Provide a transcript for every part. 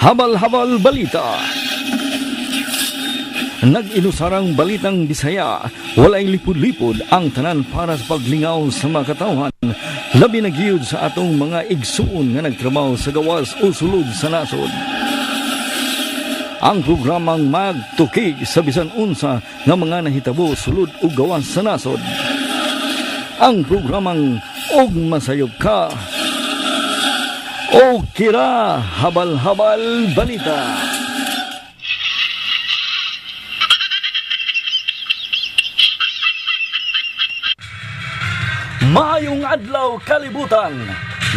Habal-habal balita. Nag-inusarang balitang Bisaya, walay lipod-lipod ang tanan para sa paglingaw sa mga katawhan. Labi na giyud sa atong mga igsuon nga nagtrabaho sa gawas o sulod sa nasod. Ang programang magtuki sa bisan unsa nga mga nahitabo sulod o gawas sa nasod. Ang programang Og Masayop Ka. O Kira Habal-Habal Balita. Maayong adlaw, kalibutan.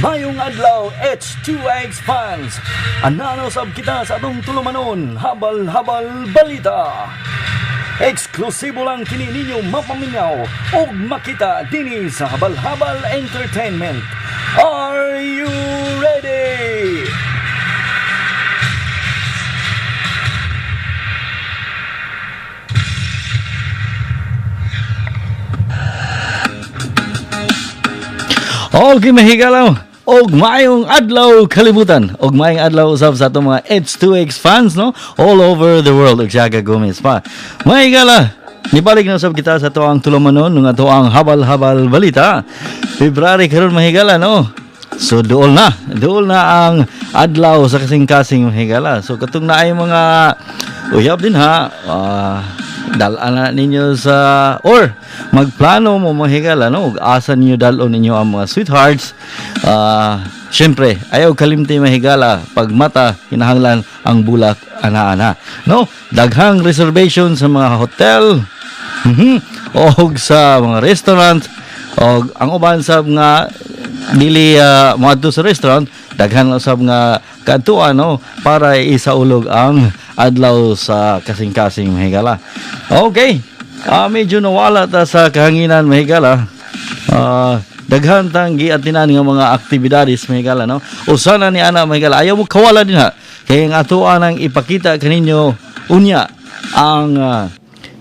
Maayong adlaw, H2X fans. Anano sab kita sa atong tulumanon, Habal-Habal Balita. Eksklusibo lang kini ninyo mapaminyaw ug makita dinhi sa Habal-Habal Entertainment. Are you ready? Okay, mahigalaw. Og maayong adlaw, kalibutan. Og maayong adlaw usab sa atong mga H2X fans, no? All over the world. Og si Aga Gomez pa. Mahigala. Nibalik na usab kita sa ato ang tulumanon ng ato ang habal-habal balita. February karon, mahigala, no? So duol na. Duol na ang adlaw sa kasing-kasing, mahigala. So katong naay mga uyab din ha, dal-an na ninyo sa or magplano mo, mahigala, no, ug asa ninyo dal-on ninyo ang mga sweethearts. Syempre ayaw kalimti, mahigala, pag mata kinahanglan ang bulak ana-ana, no? Daghang reservation sa mga hotel og sa mga restaurant, og ang uban sab nga dili moadto sa restaurant, daghan usab nga kaadtuan, no, para isaulog ang adlaw sa kasing-kasing, mahigala. Okay. Medyo nawala ta sa kahanginan, mahigala. Daghan tang giatinan nga mga aktibidades, mahigala, no. Usa na ni ana, mahigala. Ayaw mo kawala din ha. Kay ang atoa nang ipakita kaninyo unya ang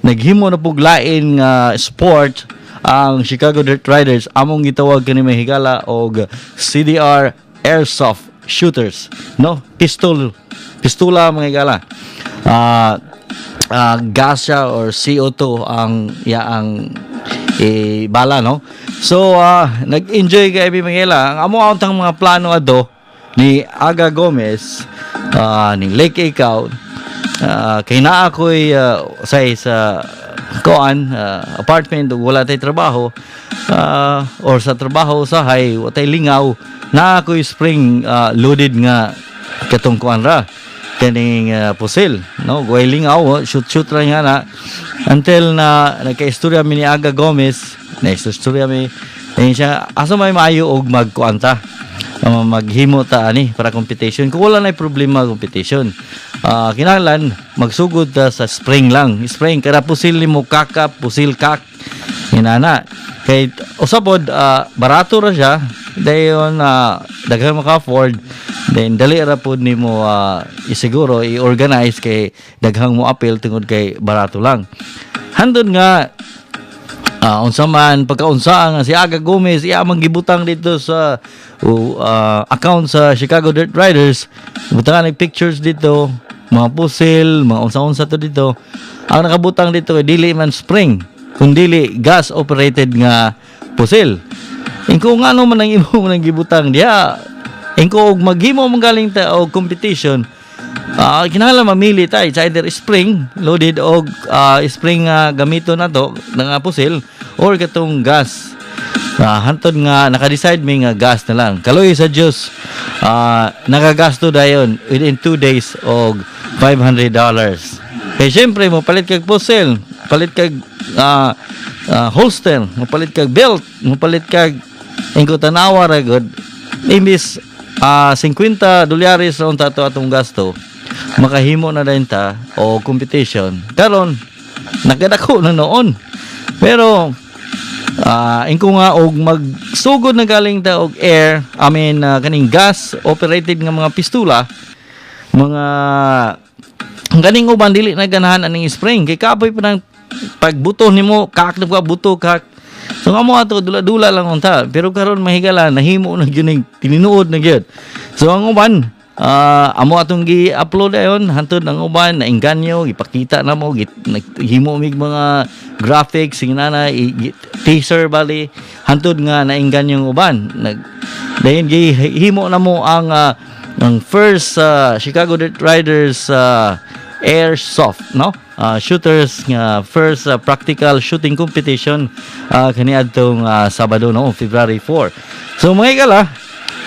naghimo na pug lain nga sport ang Chicago Dirt Riders, among gitawag kani, mahigala, og CDR Airsoft Shooters, no? Pistol, pistula, mga higala. Gas siya or CO2 ang ya ang bala, no? So nag-enjoy kay Miguel. Ang amo ang tang mga plano ado ni Aga Gomez, ni Lake Ikaw, kay naa ko'y say sa koan apartment ug wala tay trabaho or sa trabaho usahay wa tay lingaw, naa ko'y spring loaded nga katong kuan ra kaning pusil, no? Way lingaw, oh, shoot shoot ra nga na until na nagkaistorya mi ni Aga Gomez, na istorya mi eh, siya asa may maayo og magkuan ta, maghimo ta ani para competition. Kung wala na problema competition, kinahanglan magsugod ta sa spring lang, spring kada pusil nimo kaka pusil kak inana, kay usa pod barato ra siya, dayon daghan maka-afford, then dali ra pod nimo isiguro i-organize kay daghang mo appeal tungod kay barato lang. Handon nga unsa man pagkaunsa nga si Aga Gomez iya man gibutang dito sa account sa Chicago Dirt Riders, butangan ng pictures dito, mga pusil, mga unsa-unsa to dito. Ang nakabutang dito kay dili man spring kundili gas operated nga pusil. Ingko ngano man ang imo man ang gibutang diha? Ingko og maghimo man galing ta og competition, kinahanglan mamili ta. It's either spring loaded og spring gamito na to nga pusil or katong gas. Hantod nga naka-decide mi nga gas na lang. Kaloy sa Dios, nakagasto dayon within 2 days og $500. Kay syempre mo palit kag pusil, palit kag holster, mo palit kag belt, mo palit kag ingko tanawa ra gud. Imbis 50 dolyares ra unta to atong gasto, makahimo na din ta o competition. Karon nakadako na noon. Pero ingko nga og magsugod na galing ta og air, I mean kaning gas operated nga mga pistula, mga ganing uban dili na ganahan aning spring kay kapoy pa nang pagbuto nimo, kak na ka buto kak. So nga mo ato dula-dula lang unta. Pero karon, mahigala, nahimo na gyud ning tinuod na gyud. So ang uban Amo atong gi-upload ayon hantod ang uban na inganyo, gipakita na mo, himo mig mga graphics ingana, teaser bali, hantod nga nainganyo ang uban. Nag dayon gihimo na mo ang first Chicago Dirt Riders Airsoft, no, shooters nga first practical shooting competition kaniadtong Sabado, no, February 4. So mga higala,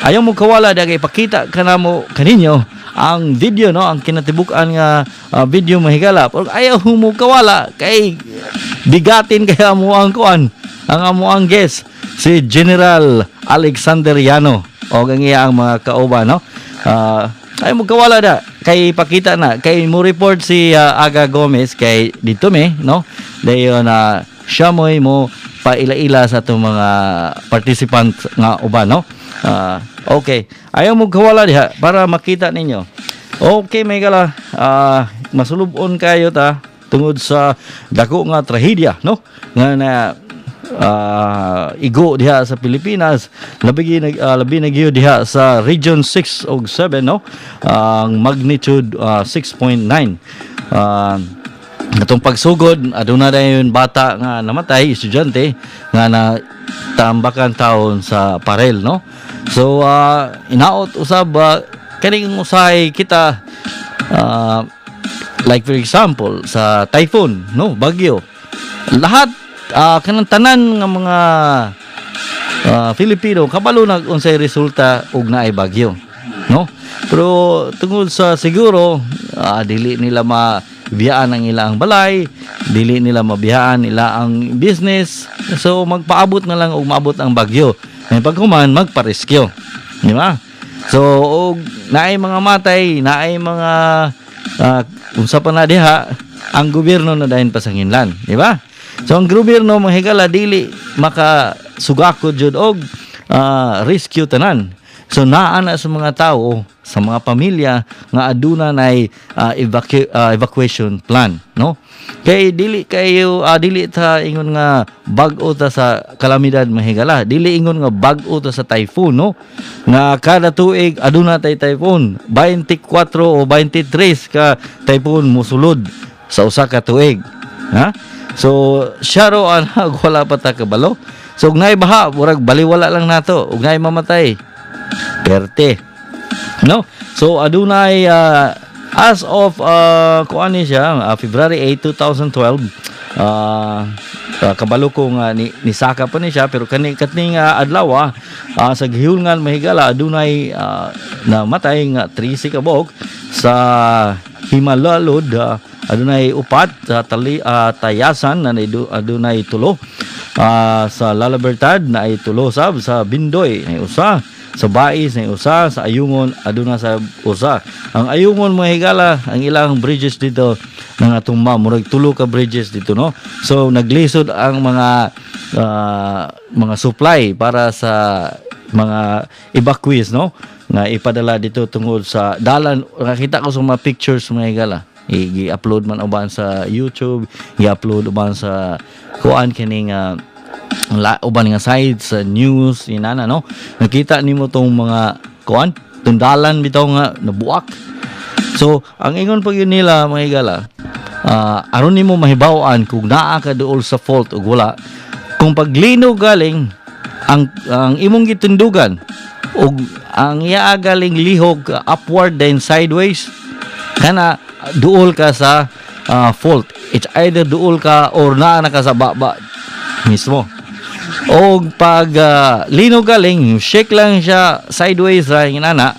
ayaw mo kawala dagay ipakita kanamo kaninyo ang video, no, ang kinatibuk-an nga video, mga higala. Pero ayaw mo kawala kay bigatin kaya mo ang kuan, ang amo ang guest, si General Alexander Yano o ang iyang mga kauban, no. Ayaw mo kawala da kay ipakita na kay mo report si Aga Gomez kay dito me, no. Dayon na siya mo'y mo paila-ila sa atong mga participant nga uban, no. Okay, ayaw mo kawala diha para makita ninyo. Okay, mga higala, masulubon kayo ta tungod sa dako nga trahedya, no, nga na igo diha sa Pilipinas, labi na gyud diha sa Region 6 ug 7, no, ang magnitude 6.9. Atong pagsugod, aduna dayon bata nga namatay, estudyante nga na tambakan taon sa Parel, no. So inaot usab kaning usahay kita, like for example sa typhoon, no, bagyo, lahat kanang tanan nga mga Filipino kabalo nag unsay resulta og naay bagyo, no. Pero tungod sa siguro dili nila mabiyaan ang ilang balay, dili nila mabiyaan nila ang business, so magpaabot na lang og maabot ang bagyo. May paghuman magpa-rescue, di ba? So og naay mga matay, naay mga unsa pa na diha, ang gobyerno na dayon pasanginlan, di ba? So ang gobyerno, mga higala, dili makasugakod jud og rescue tanan. So naa na sa mga tao, sa mga pamilya nga aduna nay evacuation plan, no? Kay dili kayo dili ta ingon nga bag-o ta sa kalamidad, mga higala. Dili ingon nga bag-o ta sa typhoon, no? Nga kada tuig aduna tay typhoon, 24 o 23 ka typhoon musulod sa usa ka tuig. Ha? So siya ro ang wala pa ta kabalo. So ug naay baha, murag baliwala lang nato. Ug naay mamatay, perte. No? So adunay as of kuan ni siya February 8, 2012, kabalo ko nga ni saka pa ni siya, pero kani katning adlaw sa gihulngan, mga higala, adunay namatay nga 13 ka buok sa Jimalalud, adunay upat sa tali, Tayasan na adunay tulo, sa La Libertad na ay tulo sab, sa Bindoy na usa, sa Bais na usa, sa Ayungon aduna sa usa. Ang Ayungon, mga higala, ang ilang bridges dito nangatumba, murag tulo ka bridges dito, no. So naglisod ang mga supply para sa mga evacuees, no, nga ipadala dito tungod sa dalan. Nakita ko sa mga pictures, mga higala, i-upload man uban sa YouTube, i-upload uban sa kuan kining uban nga sites sa news inana, no. Nakita nimo tong mga kuan tundalan bitaw nga nabuak. So ang ingon pag yun nila, mga higala, aron nimo mahibaw-an kung naa ka duol sa fault o wala, kung paglinog galing ang imong gitindugan ug ang iya galing lihok upward then sideways, kana duol ka sa fault. It's either duol ka or naa na ka sa baba mismo. O pag linog galing, shake lang siya sideways ra inana,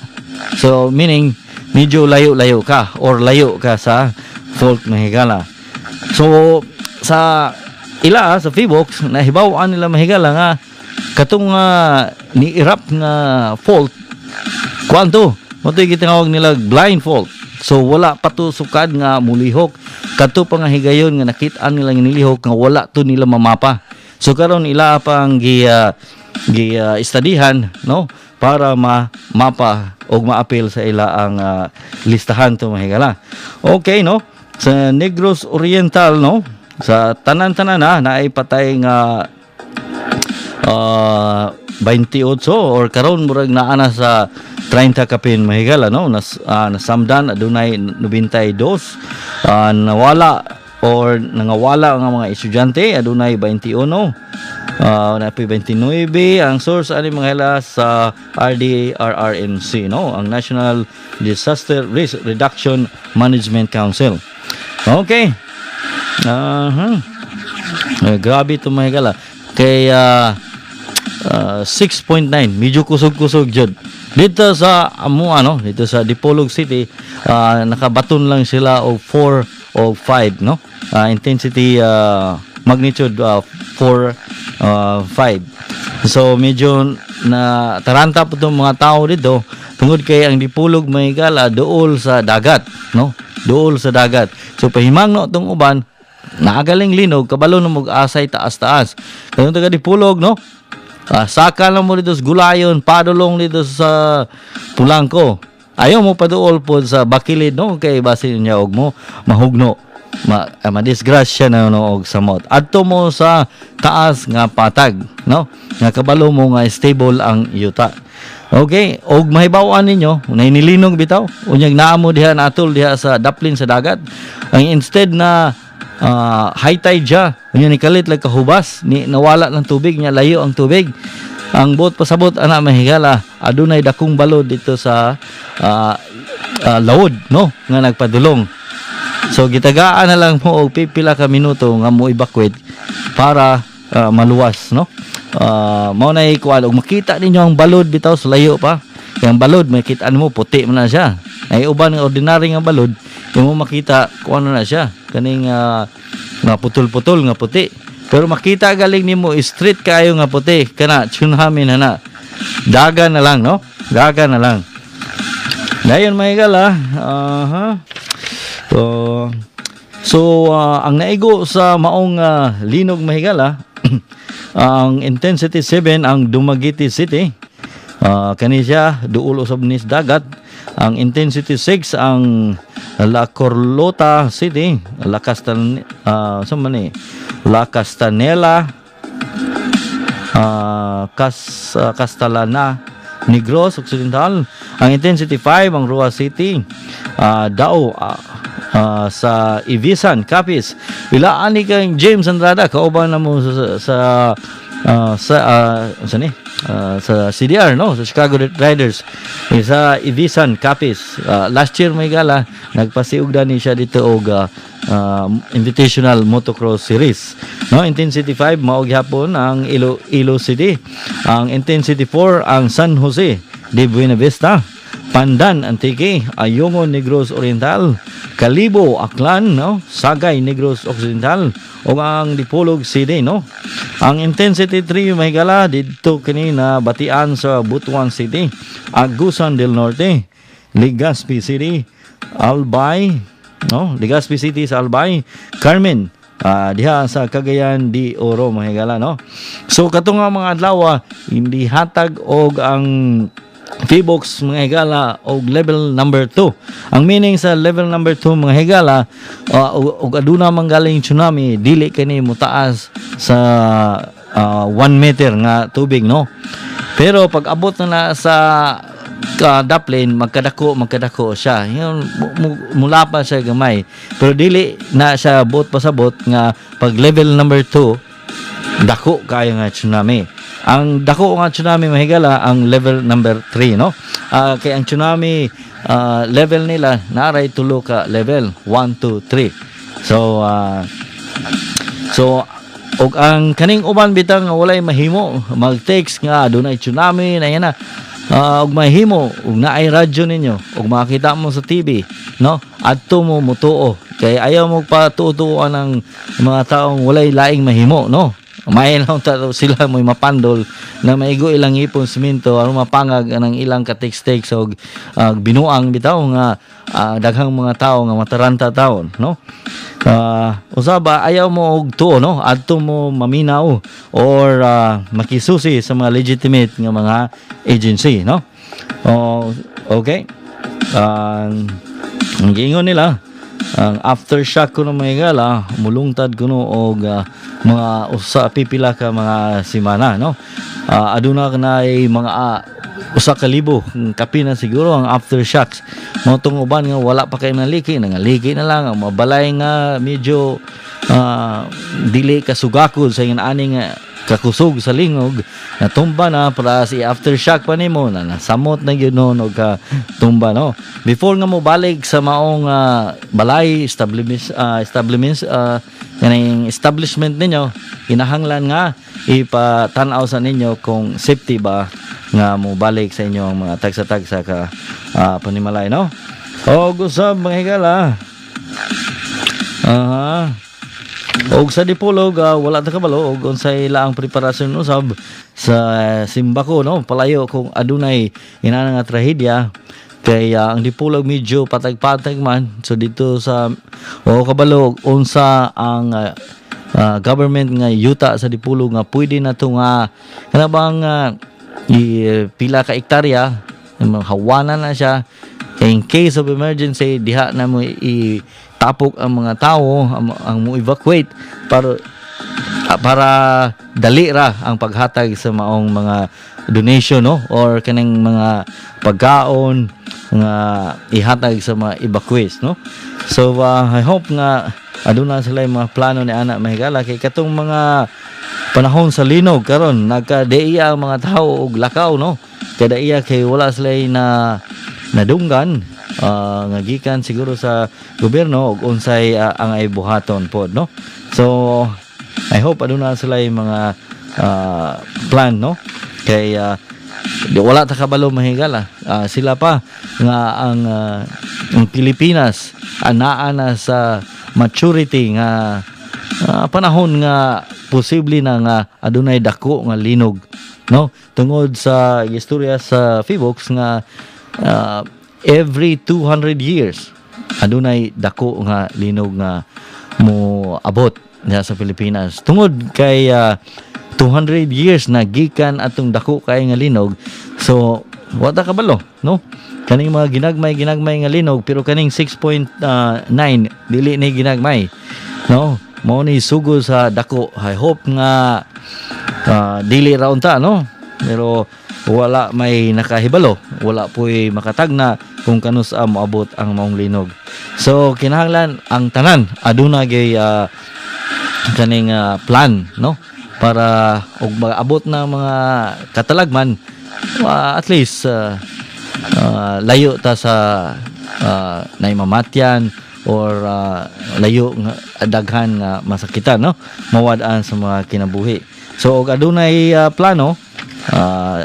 so meaning medyo layo-layo ka or layo ka sa fault, mga higala. So sa ila sa Phivolcs, nahibaw-an nila, mga higala, nga katong ni-erupt nga fault, kuan to, mo to gitawag nila blind fault. So wala pa to sukad nga mulihok. Kadto pa nga higayon nga nakit-an nila nga nilihok nga wala to nila mamapa. So karon ila pang gi istadihan, no, para ma-mapa og maapil sa ila ang listahan to, mga higala. Okay, no? Sa Negros Oriental, no, sa tanan-tanan na naay patay nga 28 or karon murag naa na sa 30 kapin, mahigala, no? Nasamdan adunay 92 nawala or nangawala ang mga estudyante, adunay 21, na 29. Ang source ani, mga higala, sa RDRRMC, no, ang National Disaster Risk Reduction Management Council. Okay. Eh, grabe ito, mga higala, kay 6.9, medyo kusog-kusog jud dito sa amo ano, dito sa Dipolog City. Nakabaton lang sila og 4 o 5, no? Intensity, magnitude 4, 5. So medyo na taranta po itong mga tao dito tungod kay ang Dipolog, mga higala, duol sa dagat, no? Duol sa dagat. So pahimangno tong uban, naagaling linog, kabalo na mag asay taas-taas. Kaya taga Dipolog, no? Saka lang mo dito sa Gulayon, padulong dito sa Pulangko. Ayaw mo paduol po sa Bakilid, no? Kay basin niya og mo mahugno. Ma disgrasya na, no, og samot. Adto mo sa taas nga patag, no? Nga kabalo mo nga stable ang yuta. Okay, og mahibaw-an ninyo, nainilinog bitaw. Unyag naa mo diha natol diha sa daplin sa dagat. Ang instead na high tide siya, unya ni kalit like kahubas, ni nawala ng tubig niya, layo ang tubig. Ang buot pasabot ana, mahigala, adunay dakong balod dito sa lawod, no, nga nagpadulong. So gitagaan na lang mo og pipila ka minuto nga mo evacuate para maluwas, no? Mao na ikuan og makita ninyo ang balod bitaw sa layo pa. Kay ang balod, makita mo puti man na siya. Ay uban nga ordinary nga balod, imo makita kung ano na siya, kaning nga putol-putol nga puti. Pero makita galing nimo street kayo nga puti kana, tsunami na na. Daga na lang, no? Daga na lang. Dayon, mga higala. Aha. So, ang naigo sa maong linog, mahigala, ang intensity 7 ang Dumaguete City. Kani siya duol usab ni sa dagat. Ang intensity 6 ang La Carlota City, La Castan sa man ni La Castanela, Castalana, Negros Occidental. Ang intensity 5 ang Roxas City, Dao sa Ivisan, Capiz. Ilaan ni kang James Andrada, kauban na mo sa ni sa CDR, no, sa Chicago Riders. Eh, sa Ivisan, Capiz. Last year, may gala, nagpasiugda ni siya dito og Invitational Motocross Series, no? Intensity 5 mao gihapon ang Iloilo City. Ang intensity 4 ang San Jose de Buenavista, Pandan, Antique, Ayungon, Negros Oriental, Kalibo, Aklan, no? Sagay, Negros Occidental, ug ang Dipolog City, no? Ang intensity 3, may gala, didto kini na batian sa Butuan City, Agusan del Norte, Legazpi City, Albay, no? Legazpi City sa Albay, Carmen, diha sa Cagayan de Oro, mga higala, no? So kato nga mga adlaw, hindi hatag og ang PHIVOLCS, mga higala, og level number 2. Ang meaning sa level number 2, mga higala, og aduna man galing tsunami, dili kini mutaas sa 1 meter nga tubig, no? Pero pag abot na na sa daplin, magkadako magkadako siya. Yun, mula pa siya gamay. Pero dili na siya buot pasabot nga pag level number 2 dako kayo nga tsunami. Ang dako nga tsunami, mahigala, ang level number 3, no? Kay ang tsunami level nila naray tulo ka level, 1, 2, 3. So og ang kaning uban bitang nga walay mahimo, mag-text nga adunay tsunami na yan na. Og mahimo ug naay radyo ninyo ug makita mo sa TV, no, adto mo mutuo kay ayaw mo patutuan ng mga taong walay laing mahimo, no? May lang ta sila mo'y mapandol na maigo ilang ipon simento aron mapangag ang ilang katext-text og binuang bitaw nga daghang mga tao nga mataranta taon, no? Usaba ayaw mo og tuo, no? Adto mo maminaw or makisusi sa mga legitimate nga mga agency, no? Oh, okay. Ang giingon nila Ang aftershock kuno, mga higala, mulungtad kuno og mga usa pipila ka mga semana, no? Aduna na ay mga 1,000 kapi na siguro ang aftershocks. Mao tong uban nga wala pa kay naliki, nangaliki na lang ang mga balay nga medyo dili kasugakod sa ingon ani nga kakusog sa lingog, natumba na para si aftershock pa nimo na nasamot na gyud noon og ka tumba, no? Before nga mo balik sa maong balay, establishment, kaning establishment ninyo, kinahanglan nga ipatan-aw sa ninyo kung safety ba nga mo balik sa inyo ang mga tagsa-tagsa ka panimalay, no? Og usab, mga higala. Aha. Og sa Dipolog, wala ta kabalo og unsay ilaang preparasyon usab sa simbako, no? Palayo kung adunay inana nga trahedya kay ang Dipolog medyo patag-patag man. So dito sa o kabalo unsa ang government nga yuta sa Dipolog nga pwede na to nga kana bang pila ka ektarya, hawanan na siya kay in case of emergency diha na mo itapok ang mga tao ang mo evacuate para dali ra ang paghatag sa maong mga donation, no, or kaning mga pagkaon nga ihatag sa mga evacuees, no? So I hope nga aduna sila yung mga plano ni ana, mahigala, kay katong mga panahon sa linog karon, nagka-daiya ang mga tao og lakaw, no? Kay daiya kay wala sila na nadunggan nga gikan siguro sa gobyerno og unsay ang ay buhaton pod, no? So I hope aduna sila yung mga plan, no? Kay di, wala ta kabalo, mahigala. Sila pa nga ang Pilipinas anaa na sa maturity nga panahon nga posible na nga adunay dako nga linog, no? Tungod sa istorya sa Phivolcs nga every 200 years adunay dako nga linog nga mo abot diha sa Pilipinas. Tungod kay 200 years na gikan atong dako kay nga linog, so wa ta kabalo, no? Kaning mga ginagmay ginagmay nga linog, pero kaning 6.9 dili ni ginagmay, no? Mao ni sugo sa dako. I hope nga dili ra unta, no? Pero wala may nakahibalo, wala po'y makatagna kung kanus-a moabot ang maong linog. So kinahanglan ang tanan aduna gyud kaning plan, no, para og maabot na mga katalagman, at least layo ta sa nay mamatyan or layo nga daghan nga masakitan, no, mawad-an sa mga kinabuhi. So og adunay plano,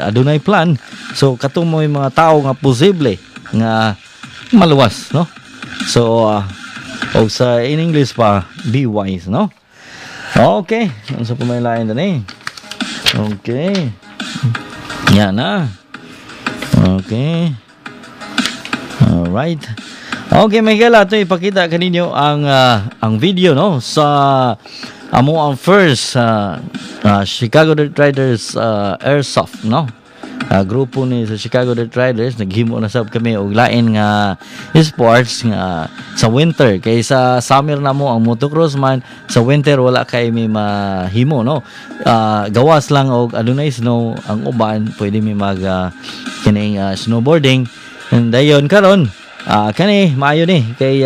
adunay plan, so katong mo'y mga tao nga posible nga maluwas, no? So og sa in English pa, be wise, no? Okay, unsa pa may lain dani? Okay, yan na. Okay. Alright. Okay, Miguel, ato ipakita kaninyo ang video, no, sa amo ang first Chicago Dirt Riders Airsoft, no? Grupo ni sa Chicago Dirt Riders, naghimo na sab kami og lain nga sports nga sa winter kay sa summer na mo ang motocross man, sa winter wala kay may mahimo, no? Gawas lang og adunay snow ang uban, pwede mi mag kining snowboarding. And dayon karon kani maayo ni kay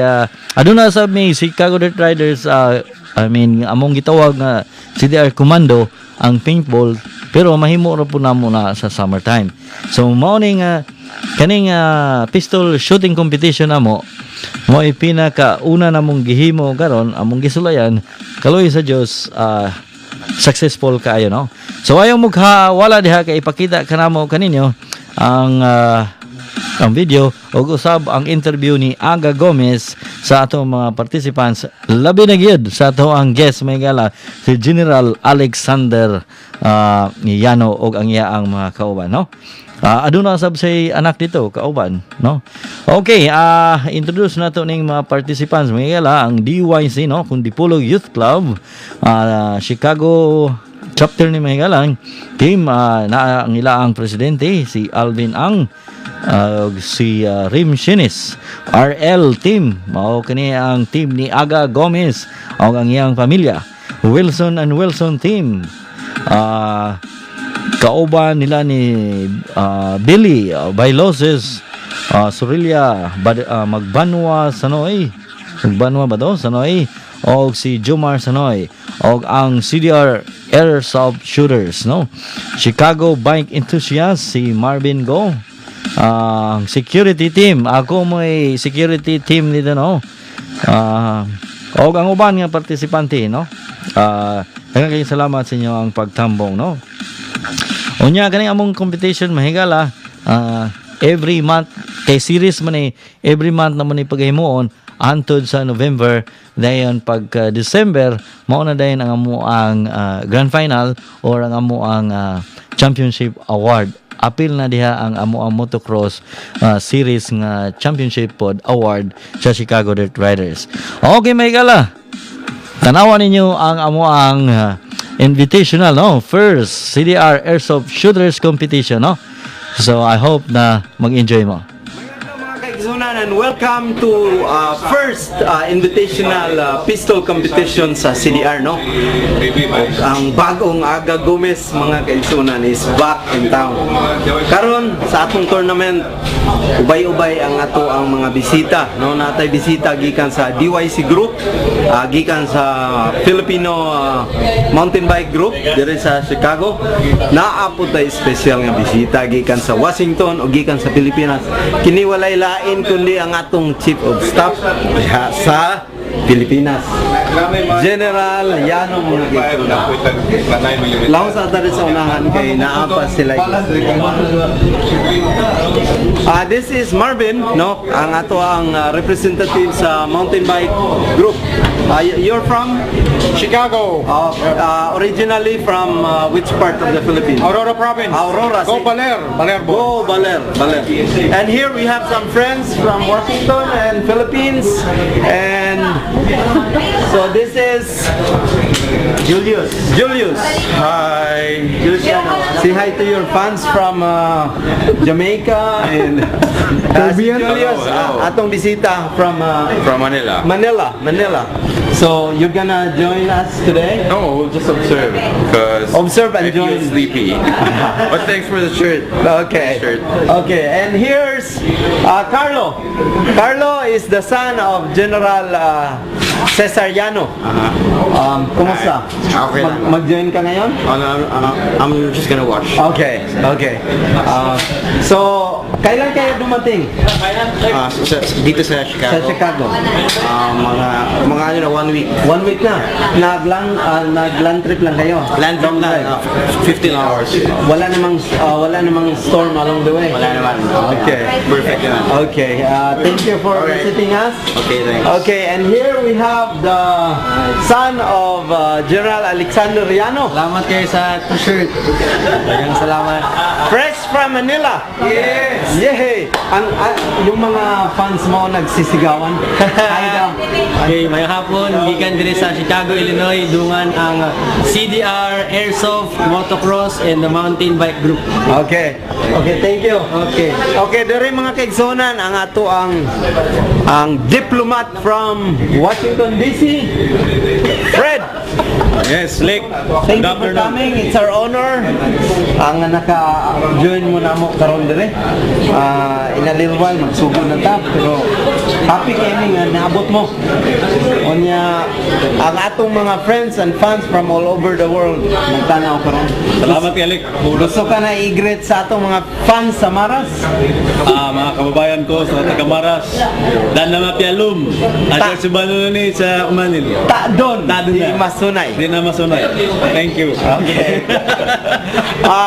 aduna sa may Chicago Dirt Riders, I mean, among gitawag nga CDR Commando ang paintball, pero mahimo ra po namo na sa summertime. So mao ni nga kaning pistol shooting competition namo mo pinaka una namong gihimo karon, among gisulayan, kaluoy sa Dios, successful kaayo, no? So ayaw mo wala diha kay ipakita kanamo kaninyo ang video ug usab ang interview ni Aga Gomez sa atong mga participants, labi na gyud sa ato ang guest, may gala, si General Alexander Yano ug ang iyaang mga kauban, no? Aduna sab say anak dito kauban, no? Okay, introduce nato ning mga participants, mga gala, ang DYC, no, kung Dipolog Youth Club, Chicago chapter ni mga galang team, na ang ilaang presidente si Alvin Ang. Si Rim Shinis RL team, mao kini ang team ni Aga Gomez og ang iyang pamilya. Wilson and Wilson team, kauban nila ni Billy Bailoses, Surilia Bad, Magbanwa Sanoy, Magbanwa ba to? Sanoy, og si Jomar Sanoy, og ang CDR Airsoft Shooters, no? Chicago Bike Enthusiast, si Marvin Go. Ang security team, ako may security team dito, no? Og ang uban nga partisipante, no? Daghang kayong salamat sa inyo ang pagtambong, no? Unya, kaning among competition, mahigala, every month kay series man ni, every month naman ni paghimuon hantod sa November. Dayon pag December, mao na dayon ang amo ang grand final or ang amo ang championship award. Apil na diha ang amo ang motocross series nga championship pod award sa Chicago Dirt Riders. Okay, mahigala, tanawan ninyo ang amo ang invitational, no, first CDR Airsoft Shooters Competition, no? So I hope na mag-enjoy mo. Mga kaigsunan, and welcome to first invitational pistol competition sa CDR, no? Ang bagong Aga Gomez, mga kaigsunan, is back in town. Karon sa atong tournament, ubay-ubay ang ato ang mga bisita, no? Natay bisita gikan sa DYC Group, gikan sa Filipino Mountain Bike Group diri sa Chicago. Naa pod tay special nga bisita gikan sa Washington o gikan sa Pilipinas. Kini walay lain kundi ang atong Chief of Staff diha sa Pilipinas, General Yano, mga kaigsunan. Laos ata rin sa unahan kay naa pa sila. This is Marvin, no? Ang ato ang representative sa mountain bike group. You're from Chicago. Originally from which part of the Philippines? Aurora Province. Aurora. Go Baler. Baler boy. Go Baler, Baler. And here we have some friends from Washington and Philippines. And so this is Julius. Julius. Hi. Julius, say hi to your fans from Jamaica and si Caribbean. Julius, Hello, hello. Atong bisita from From Manila. Manila, Manila. So you're gonna join us today? No, we'll just observe because Observe and I feel join. Sleepy. But thanks for the shirt. Okay. Shirt. Okay, and here's Carlo. Carlo is the son of General Cesar Yano. Kumusta? Okay lang. Mag-join ka ngayon? Oh, no, I'm just gonna watch. Okay. So, kailan kayo dumating? Dito sa Chicago. Sa Chicago. Mga ano na, one week. One week na. Nag-land trip lang kayo? Land trip Long lang, drive. 15 hours. Wala namang storm along the way. Wala naman. Okay. Perfect naman. Okay. Thank you for visiting us. Okay, thanks. Okay, and here we have the son of General Alexander Riano. Salamat kayo sa t-shirt. Daghang salamat. Fresh from Manila. Yes. Yay! Yung mga fans mo nagsisigawan. Hi daw. Okay, maayong hapon, gikan diri sa Chicago, Illinois, dungan ang CDR, Airsoft, Motocross, and the Mountain Bike Group. Okay. Okay, thank you. Okay. Okay, diri, mga kaigsunan, ang ato ang diplomat from Washington DC, Fred. Yes, Slick. Thank you for coming. It's our honor. Ang naka-join mo na mo karon dire. In a little while magsugod na ta, pero happy kami nga naabot mo. Unya, ang atong mga friends and fans from all over the world nagtanaw karon. Salamat, Alec. Gusto ka na i-greet sa atong mga fans sa Maras? Mga kababayan ko sa taga-Maras, Dan na mapialum. At si ni sa Umanil. Ta don, Ta don di na. masunay. Di na masunay. Thank you. Okay.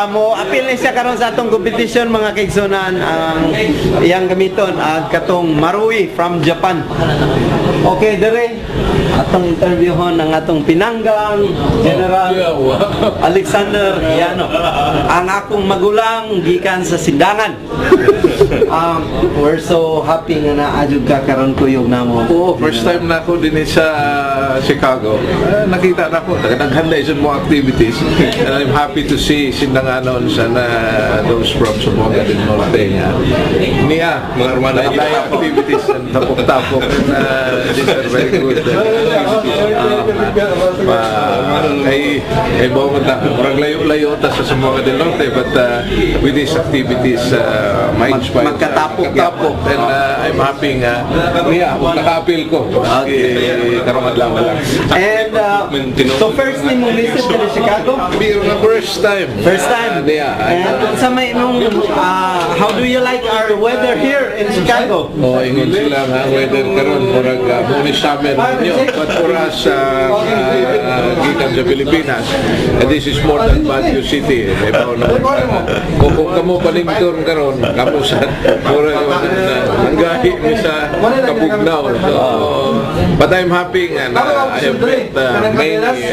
Mo apil ni siya karon sa atong competition, mga kaigsunan, ang iyang gamiton ang katong Marui from Japan. Okay, dere atong interviewhon ang atong pinanggang General Alexander Yano. Ang akong magulang gikan sa Sindangan. We're so happy nga naa jud ka karon kuyog namo. Oo, first time na ako din sa Chicago. Nakita na ako, daghan na mo activities. And I'm happy to see Sindanganon sana those from Zamboanga del Norte. Nga. Niya, mga lain activities and tapok-tapok. And these are very good activities. Kay bawo ta, murag layo-layo ta sa Zamboanga del Norte, but with these activities ma-inspire. Magkatapok. Magkatapok and I'm happy nga niya kung naka-apil ko. Okay. Karong adlaw lang. And so first ni mo visit to Chicago? Pero nga first time. First time. Niya. And unsa may imong how do you like our weather here in Chicago? Oh, ingon sila nga ang weather karon murag muni summer ninyo. But for us gikan sa Pilipinas, this is more than Baguio City. Eh, pa na kung kamo palingkor karon, kamo sa murag nanggahi mi sa Kabugnaw. So, but I'm happy nga na I have met many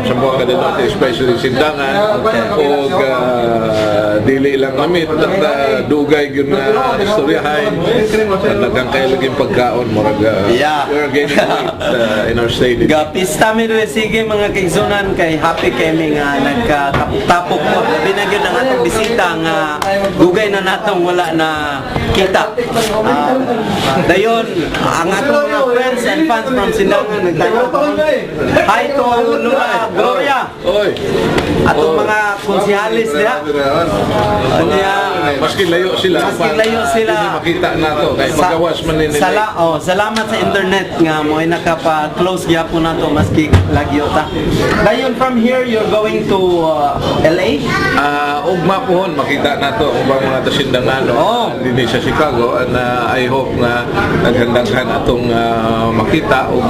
Zamboanga del Norte, especially Sindangan, og dili lang kami at dugay gyud na istoryahay. Daghang kay laging pagkaon murag we're gaining weight in our stay dito. Gapista mi diri, sige mga kaigsunan, kay happy kami nga nagkatapok ko. Labi na gyud ang atong bisita nga dugay na natong wala na kita. Dayon ang atong mga friends and fans from Sindangan nagtayo. Hi to Lula Gloria. Oy. Atong mga konsihalis diha. Unya, Maski layo sila. Maski layo sila. Hindi makita na to kay magawas man ni nila. Oh, salamat sa internet nga mo ay nakapa-close gyapon nato maski lagyo ta. Dayon from here you're going to LA? Ugma pohon makita na to ang ubang mga tasindangano dinhi sa Chicago and I hope nga naghandaghan atong makita ug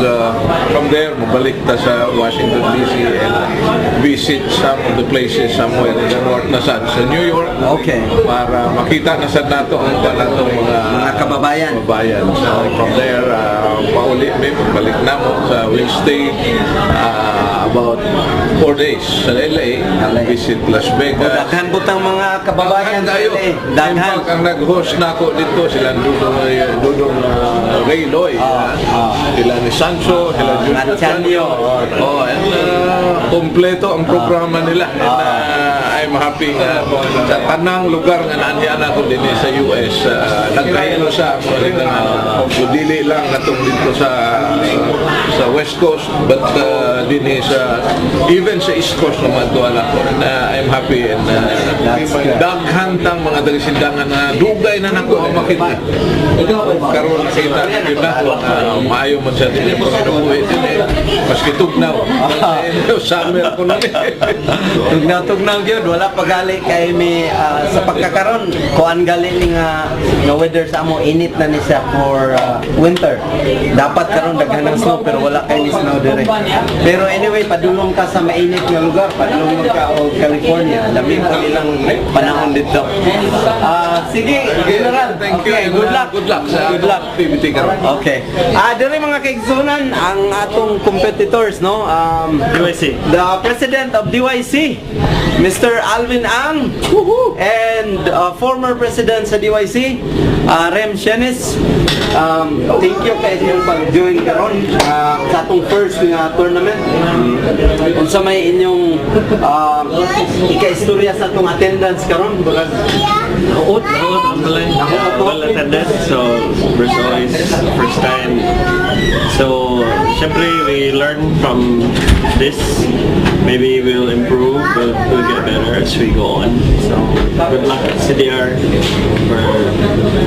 from there mobalik ta sa Washington DC and visit some of the places somewhere in the north na sad sa New York para makita na sad nato ang kanatong mga Mga kababayan. Kababayan. So from there pauli mi, balik na mo sa, we'll stay about 4 days sa LA and visit Las Vegas. Daghan butang mga kababayan sa Tayo. LA. In Daghan. fact, ang nag-host na ako dito, sila Dudong, Dudong Ray Loy. Sila ni Sancho, sila Junior Chanyo. Oh, and kompleto ang programa nila. And I'm happy nga sa tanang lugar nga naanhian ako din sa US, nagkahilo sa mga so, dili lang katong dito sa West Coast but din sa even sa East Coast naman to ako and I'm happy and daghan tang mga taga-Sindangan na dugay na nako ang makita. Karon nakita na gyud nako na maayo man sa dili pagkinabuhi din eh. Maski tugnaw. Summer ko na eh. Tugnaw tugnaw gyud, wala pa gali kay mi sa pagkakaron kuan gali ni nga nga weather sa amo, init na ni siya for winter. Dapat karon daghan ng snow pero wala kay ni snow dire. Pero anyway, padulong ka sa mainit nga lugar, padulong ka og California, lami po nilang panahon dito. Sige, General. Thank you. Okay, good luck. Good luck sa Good luck. Activity karon. Okay. Diri mga kaigsunan ang atong competitors, no? DYC. The president of DYC, Mr. Alvin Ang, and former president sa DYC, Rem Shenis. Thank you kay inyong pag-join karon sa atong first nga tournament. Unsa may inyong ika-istorya sa atong attendance karon? Murag Nahuot, nahuot ang balay. Well attended, so there's always first time. So, syempre, we learn from this. Maybe we'll improve, we'll get better as we go on. So, good luck CDR for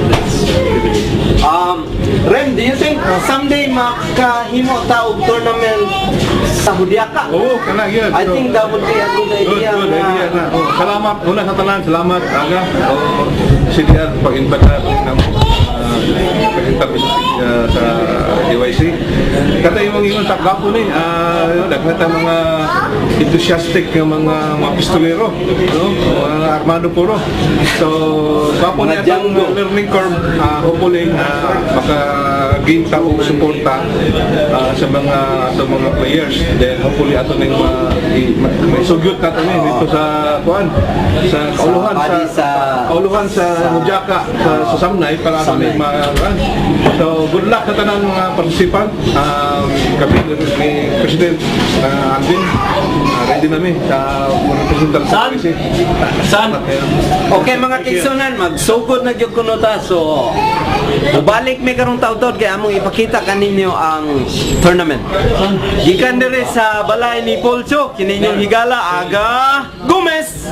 this activity. Rem, do you think someday makahimo ta og tournament sa Juliaca? Oo, kana yun. I think that would be a good Good, idea. good nga. idea na. Oh, salamat. Una sa tanan, salamat aga. Oh, CDR pag-invite na ng pag-invite sa DYC. Katay imong ingon sa gapo ni, daghan ta mga enthusiastic nga mga pistolero, no? Mga armado puro. So, gapo Mga ni atong Django. learning curve, hopefully maka-gain ta og suporta sa mga players. Then hopefully ato ning maisugyot nato ni dito sa kuan sa kauluhan Sa sa, body kauluhan sa Juliaca sa Samnay para ato Samnay. ning ma kuan. So good luck sa tanang mga participant. Kami ni President Alvin, ready nami sa representant sa Saan? Saan? Okay mga kaigsunan, magsugod na gyud kuno ta. So mubalik mi karong taud-taud kay among ipakita kaninyo ang tournament. Gikan diri sa balay ni Polcho, kini inyong higala Aga Gomez.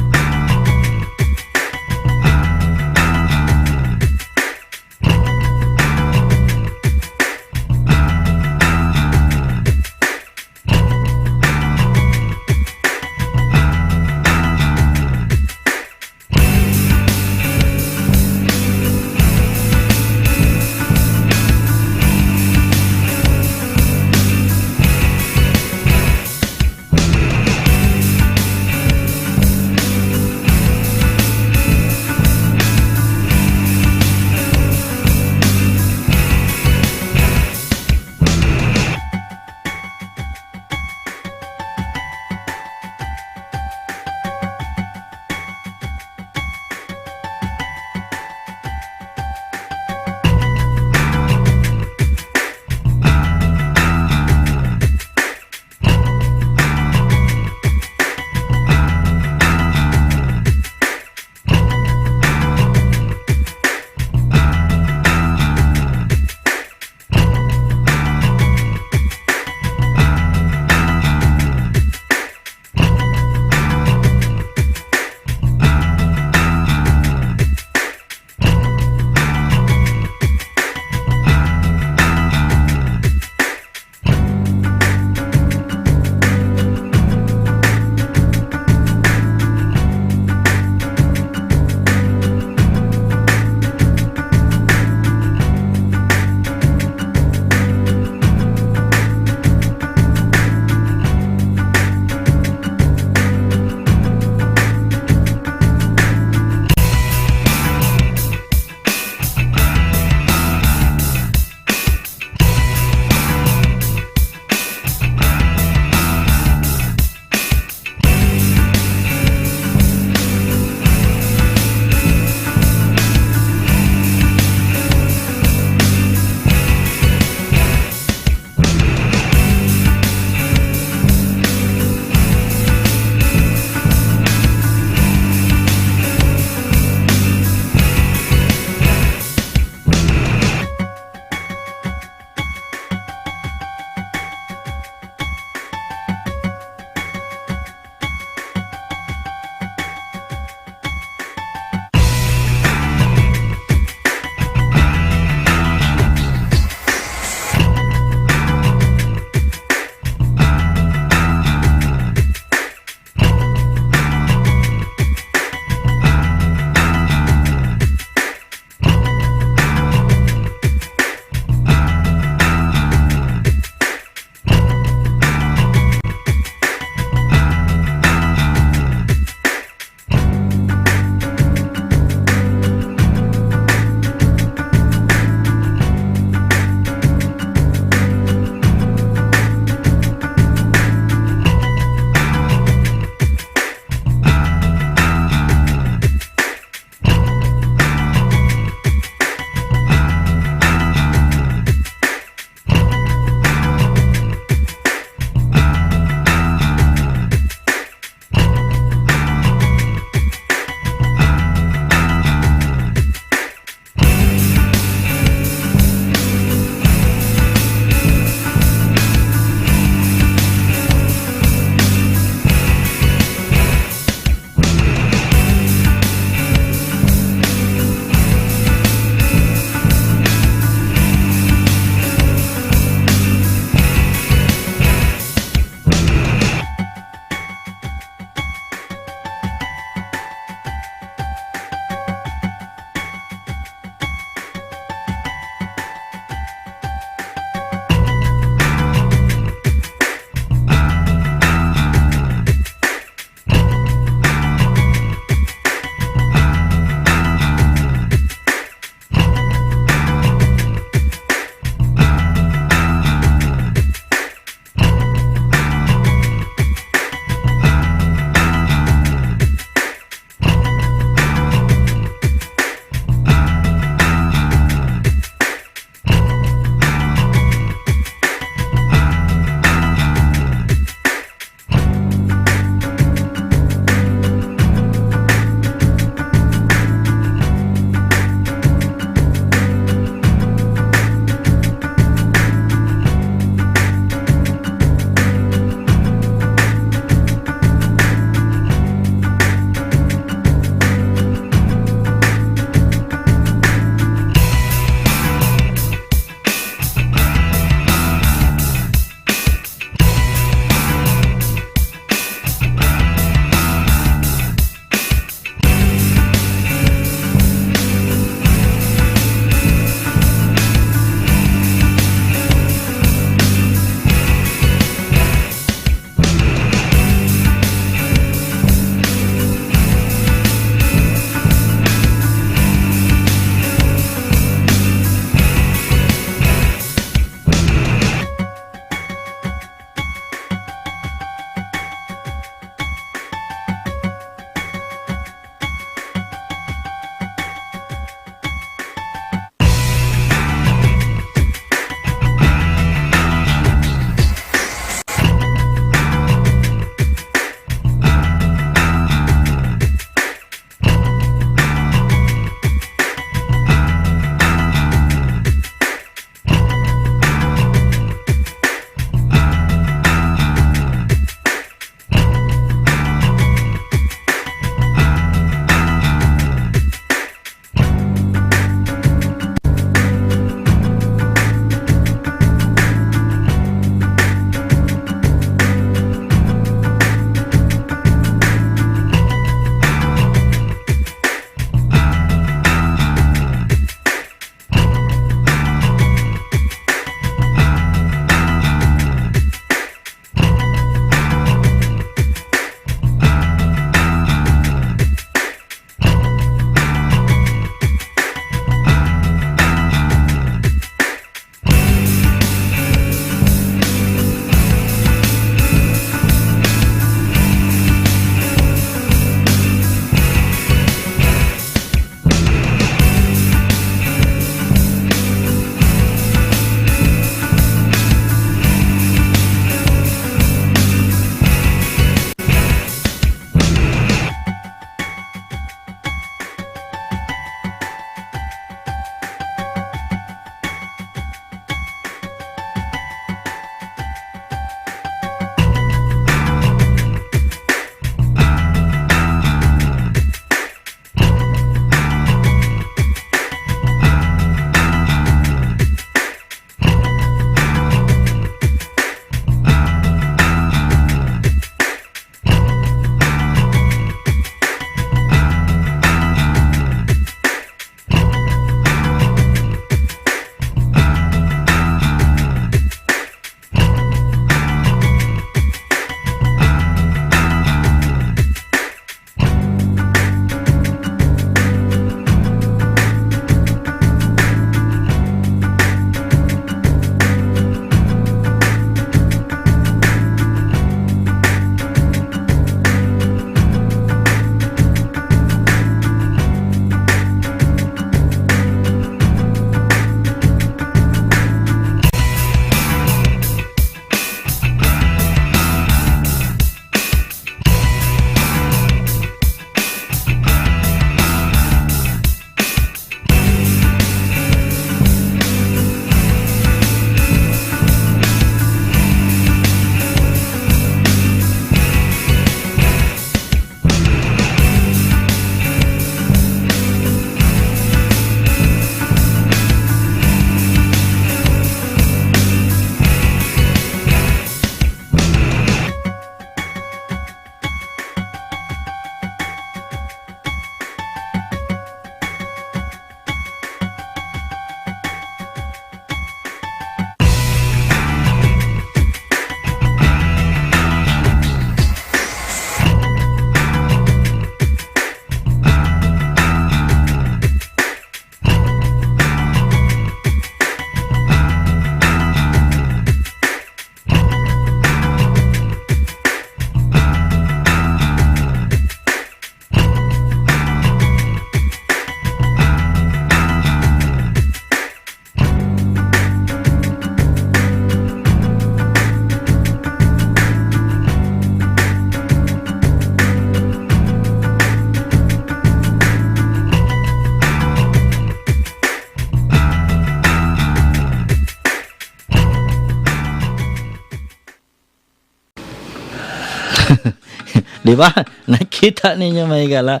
Di ba? Nakita ninyo, mga higala.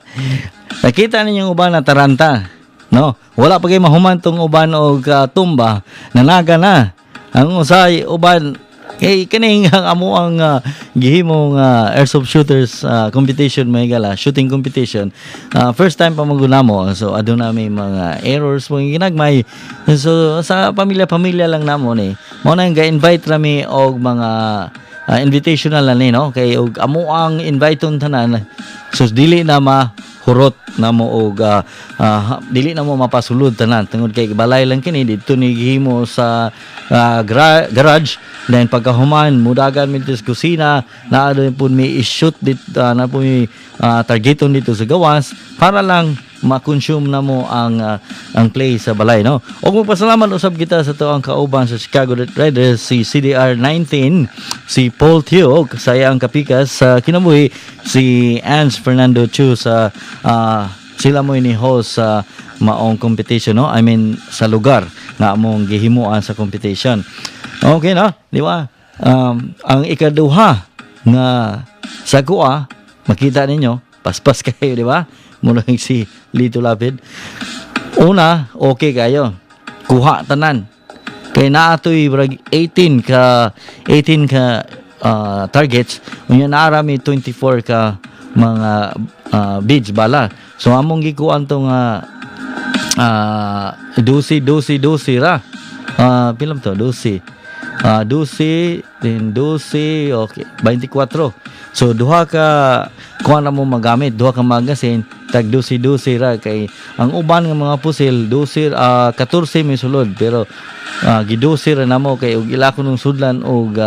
Nakita ninyo uban na taranta. No? Wala pa kay mahuman tong uban og tumba, nanaga na. Ang usay uban kay kining ang amo ang gihimong airsoft shooters competition, mga higala, shooting competition. First time pa maguna mo, so aduna may mga errors mga ginagmay. So sa pamilya-pamilya lang namo ni. Mao na ga-invite rami og mga invitational na ni, no, kay og amo ang invite tanan, so dili na mahurot na mo og dili na mo mapasulod tanan tungod kay balay lang kini didto ni gihimo sa garage. Then pagkahuman mudagan mi dito sa kusina, naa doon po mi i-shoot dito, na po mi targeton dito sa gawas para lang ma-consume na mo ang play sa balay, no. Og magpasalamat usab kita sa tuang kauban sa Chicago Riders, si CDR 19, si Paul Teo sa iyang kapikas sa kinabuhi, si Ans Fernando Chu sa sila mo ni host sa maong competition, no, I mean sa lugar nga among gihimuan sa competition. Okay, no, di ba? Ang ikaduha nga sa kuha, makita ninyo paspas kayo, di ba? Muna si Lito Lapid. Una, okay kayo. Kuha tanan. Kay naatoy brag 18 ka targets. Unya naarami 24 ka mga beads bala. So among gikuan tong 12 12 12 ra. Pila to? 12. 12 din 12, okay, 24. So duha ka kuha na mo magamit, duha ka magazine tag 12 12 ra kay ang uban nga mga pusil 12, 14 may sulod, pero gi-12 ra namo kay og ila ko nung sudlan og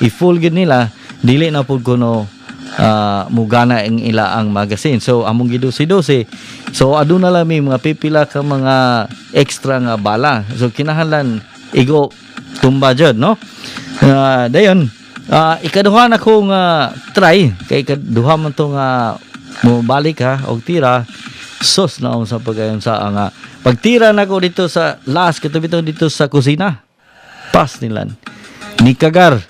i-full gid nila, dili na pud kuno mugana ang ila ang magazine. So among gi-12 12. So aduna lang may mga pipila ka mga extra nga bala. So kinahanglan igo tumba jud, no? Dayon ikaduha na kong try kay ikaduha man to nga mo balik ha og tira. Sus na sa pagayon sa ang pagtira nako dito sa last kato dito sa kusina, pas nilan ni kagar,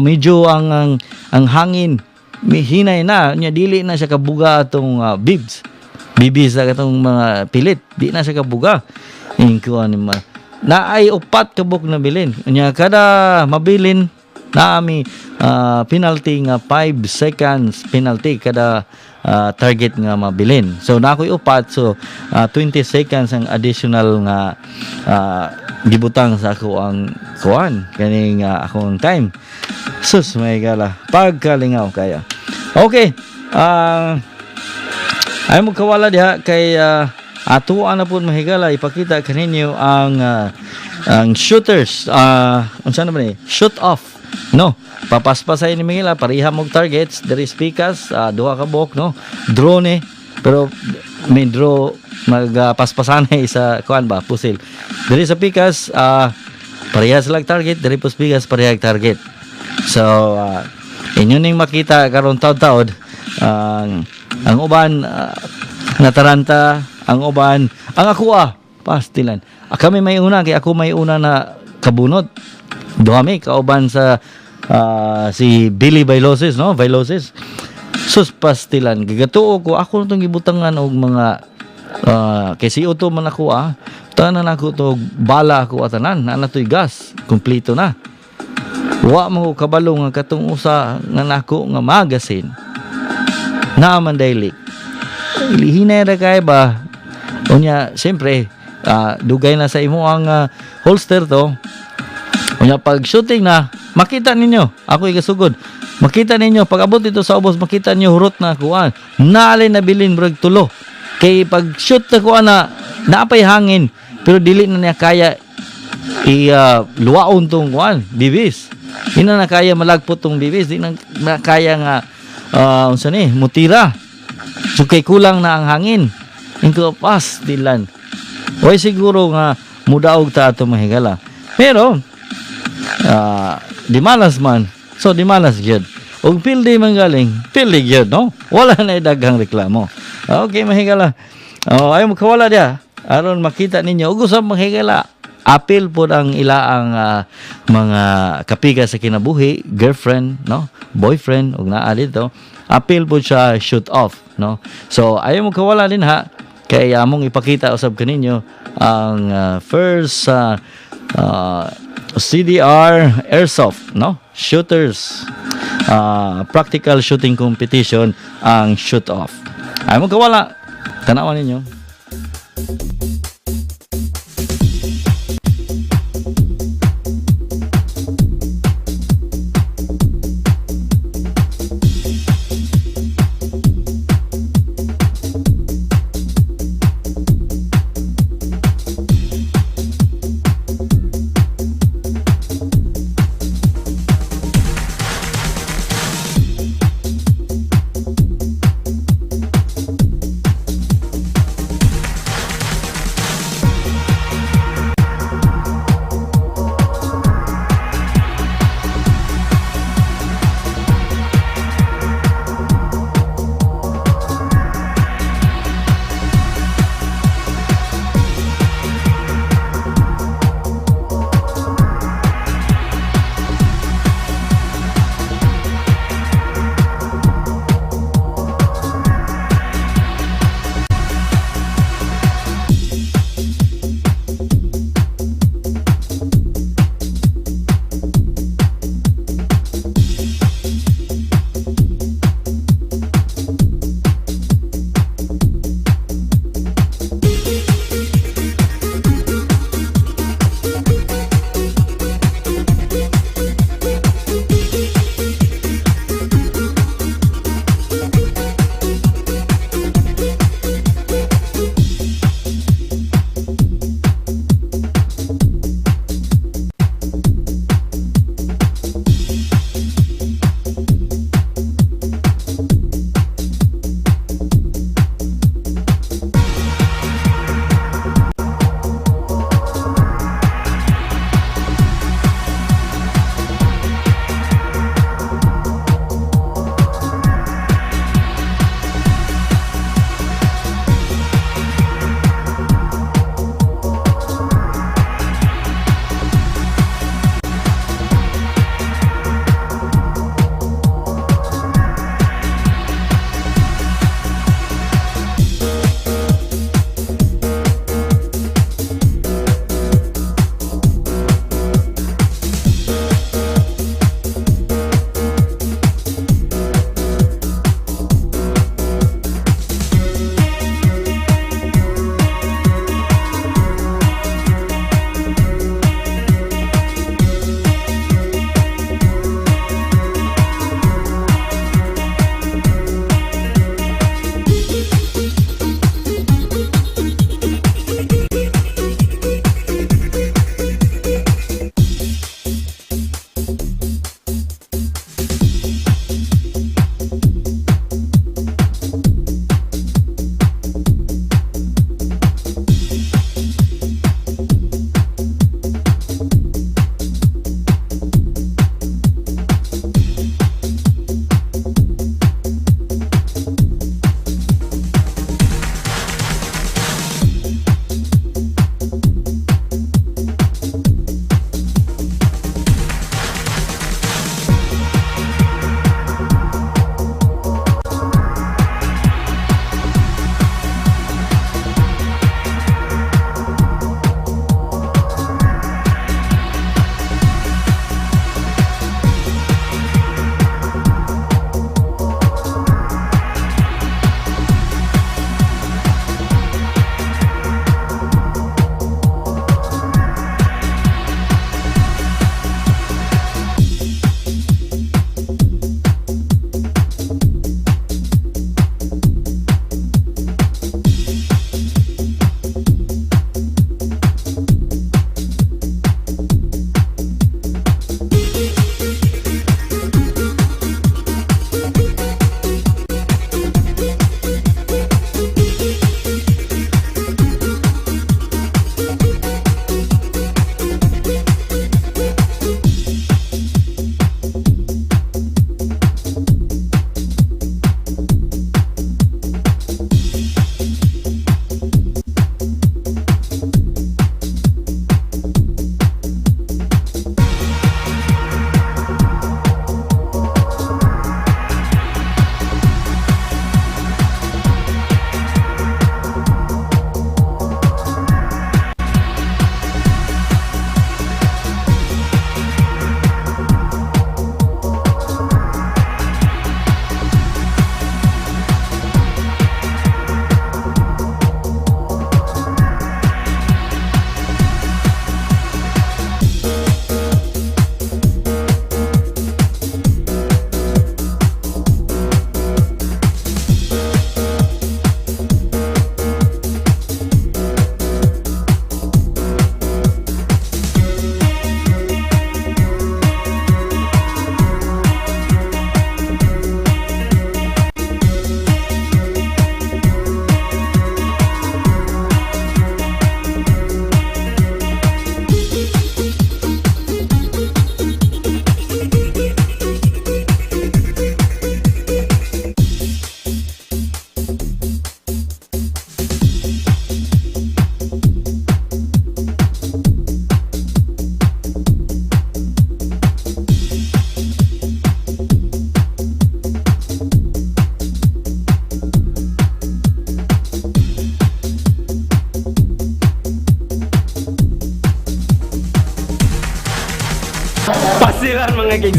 medyo ang hangin mihinay na nya, dili na siya kabuga atong bibs bibis sa katong mga pilit, di na siya kabuga. Ingkuan ni ma na ay upat kabuk na bilin nya, kada mabilin naami penalty nga 5 seconds penalty kada target nga mabilin. So na ako'y upat, so 20 seconds ang additional nga gibutang sa ako ang kuan kaning akong time. Sus, may gala, pagkalingaw kaya. Okay, ay mo kawala diha kay atuan na po, mahigala, ipakita kaninyo ang shooters, unsa na ba ni, shoot off, no? Papaspasay ni Miguel, pareha mog targets diri pikas, duha ka buok, no? Draw ni, pero may draw magpaspasanay sa kuan ba pusil diri sa pikas, pareha sila target diri pos pikas, pareha target. So inyo ning makita karon taud-taud ang uban nataranta, ang uban, ang ako pastilan. Kami may una kay ako may una na kabunot. Duha mi kauban sa si Billy Bailoses, no? Bailoses. Sus, pastilan. Gigatuo ko ako tong gibutangan og mga kay CO2 man ako Tanan ako to bala ako atanan, naa na to'y gas, kompleto na. Wa mo ko kabalo nga katong usa nga nako nga magazine naa man dayli. Hinay ra kay ba. Unya siyempre dugay na sa imo ang holster to. Unya pag shooting na, makita ninyo, ako igasugod. Makita ninyo pag abot dito sa ubos, makita ninyo hurot na kuan. Naali na bilin brag tulo. Kay pag shoot na kuan na naapay hangin, pero dili na niya kaya i luwaon tong kuan, bibis. Di na kaya malagpot tong bibis, di na kaya nga unsa ni, mutira. So kay kulang na ang hangin. Ingko pas dilan. Way siguro nga mudaog ta ato, mahigala. Pero di malas man. So di malas gyud. Og pildi man galing, pildi gyud, no? Wala na daghang reklamo. Okay, mahigala. Oh, ay mo kawala dia. Aron makita ninyo ug usab, mahigala. Apil po ang ila ang mga kapiga sa kinabuhi, girlfriend, no? Boyfriend ug naa dito. Apil po siya shoot off, no? So ayaw mo kawala din ha kay among ipakita usab kaninyo ang first CDR Airsoft, no? Shooters practical shooting competition ang shoot off. Ayaw mo kawala. Tanawan ninyo.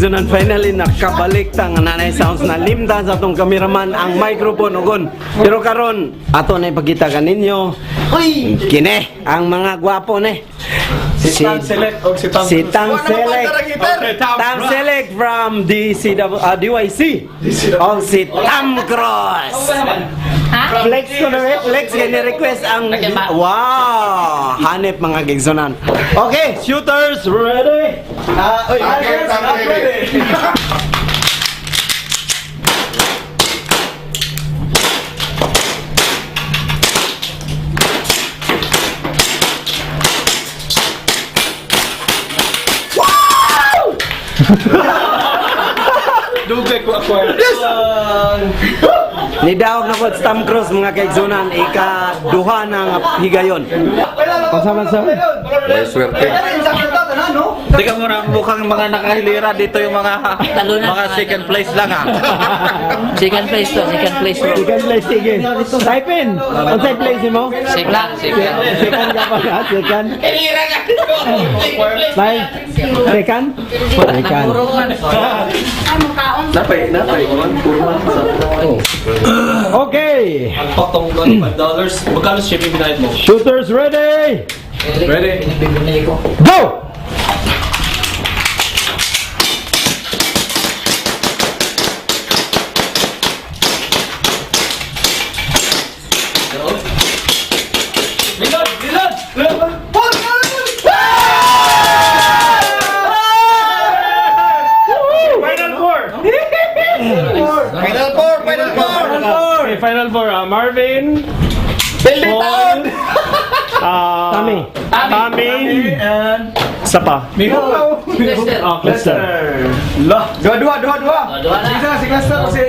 kaigsunan, finally nakabalik ta nga nanay sounds na limtan sa atong cameraman ang microphone ugon. Pero karon ato na ipakita kaninyo. Uy, kine ang mga gwapo ne. Si Tang Select og si Tang Si Tang Select. Tang Select from DCW, DYC. Og si Tam Cross. Flex ko na eh. Flex kay ni-request ang wow, hanep mga gigsonan. Okay, shooters ready? Ah, oy, ready. Nidaog na po sa Tom Cruise mga kaigsunan, ika-duha na nga higayon. Kasama sa May swerte. Teka muna, mukhang mga nakahilira dito yung mga mga second place lang ah. Second place to, second place to. Second place, sige. Type in. Unsay place mo? Second, second. Second ka pa na, second. Bye. Second? Second. Napay, napay. Okay. Patong $25. Magkano shipping binayad mo? Shooters ready? Ready? Go! Final four! Final four! Final four! Okay, final four. Marvin, Paul, Tommy. Tommy, and Sapa. Oh, Lester. Dua, dua, dua, dua! Dua na.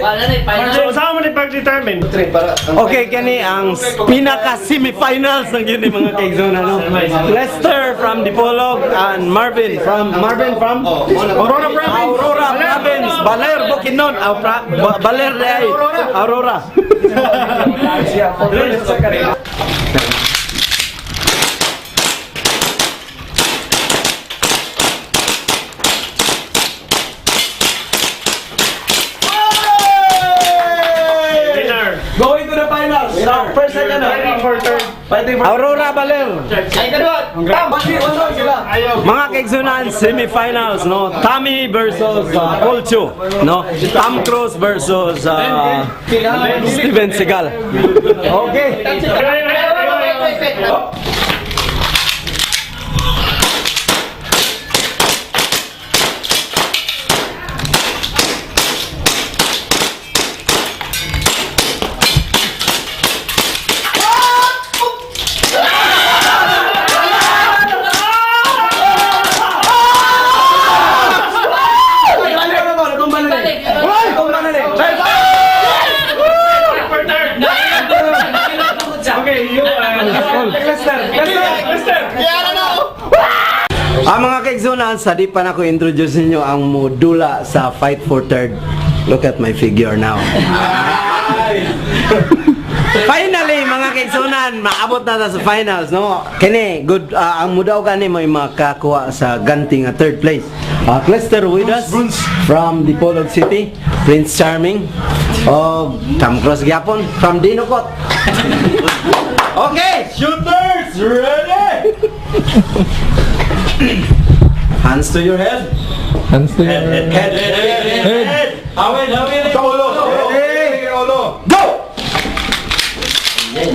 Wala na, final. So, saan mo ni pag-determine? Okay, kani ang pinaka semifinals ng yun mga kaigzona, no? Lester from Dipolog and Marvin from Aurora Province. Aurora Province, Baler Bukidnon, Baler day, Aurora. Winner. Going to the finals. First second. Fighting for third. Aurora Baler. Mga kaigsunan, semifinals, no? Tommy versus Paul Chu, no? Tom Cruise versus Steven Seagal. Okay. Okay, you and Lester. Lester. Ang mga kaigsunan, sa di pa na ko introduce ninyo ang modula sa Fight for Third. Look at my figure now. Finally, mga kaigsunan, maabot na ta sa finals, no? Kini, good, ang mudaw gani may makakuha sa ganti nga third place. Clester with us from Dipolog City, Prince Charming, o Tom Cruise gyapon from Dinokot. Okay, shooters ready! Hands to your head. Hands to your Head, head, head, head. Head. Awin, awin. Sa ulo! Ready? Ulo! Go! Hey!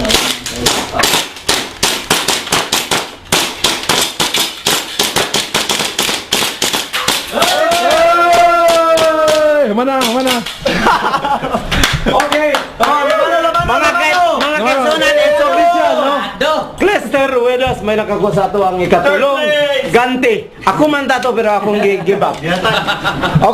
Mana, mana. Okay. Mga kay mga kaisunan, it's official, no? Clester Ruedas may nakakuha sa ato ang ikatulong ganti. Ako man tato pero akong give up.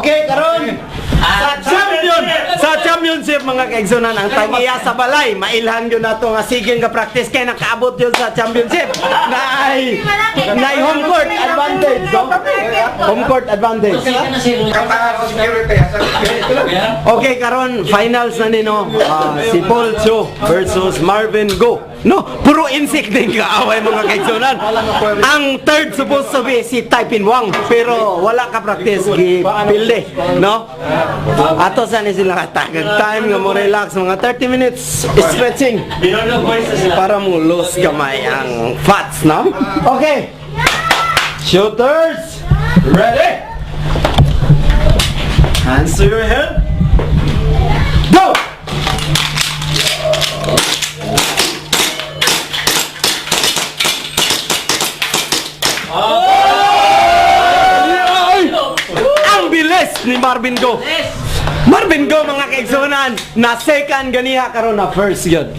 Okay, karon sa champion sa championship mga kaigsunan ang tag-iya sa balay mailhan yun nato nga sige nga practice kay nakaabot yun sa championship naay naay home court advantage, no? Home court advantage. Okay, karon finals na nino si Paul Cho versus Marvin Go. No, puro insect din kaaway, mga kaigsunan. Ang third supposed to be si Taipin Wang, pero wala ka practice gi pilde, no? Ato sa ni sila katagag time nga mo relax mga 30 minutes stretching para mo lose gamay ang fats, no? Okay. Shooters, ready? Hands to your head. Go! Ang bilis ni Marvin Go. Marvin Go, mga kaigsunan, na second ganiha karon na first yun.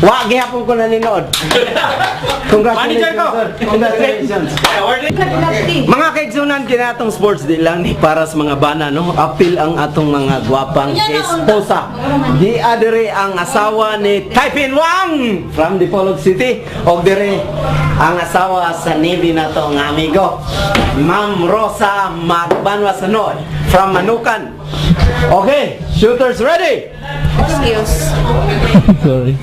Wa gihapon ko naninood. Congratulations, sir. Congratulations. Mga kaigsunan, kinatong sports di lang ni para sa mga bana, no? Apil ang atong mga gwapang esposa. Di adere ang asawa ni Taipin Wang from Dipolog City og dire ang asawa sa Navy na to nga amigo, Ma'am Rosa Magbanwa Sanoy from Manukan. Okay, shooters ready. Excuse. Sorry.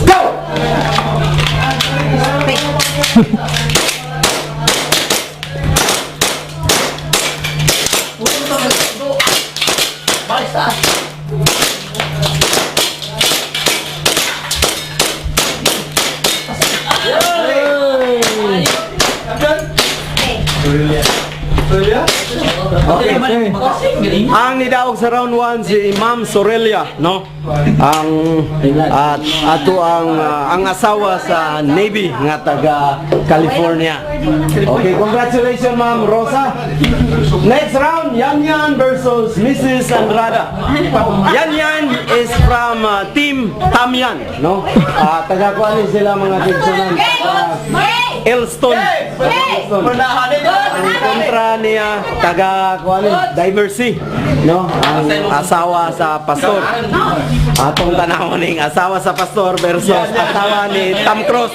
Go! Okay. Ang nidaog sa round 1 si Ma'am Sorelia, no? Ang at ato ang asawa sa Navy nga taga California. Okay, congratulations, Ma'am Rosa. Next round, Yan Yan versus Mrs. Andrada. Yan Yan is from Team Tamyan, no? Taga kuan sila, mga kigsunan. Elston. Elston. Ang kontra niya taga kuan Diversity, no? Ang asawa sa pastor. Atong tanawon ning asawa sa pastor versus asawa ni Tom Cruise.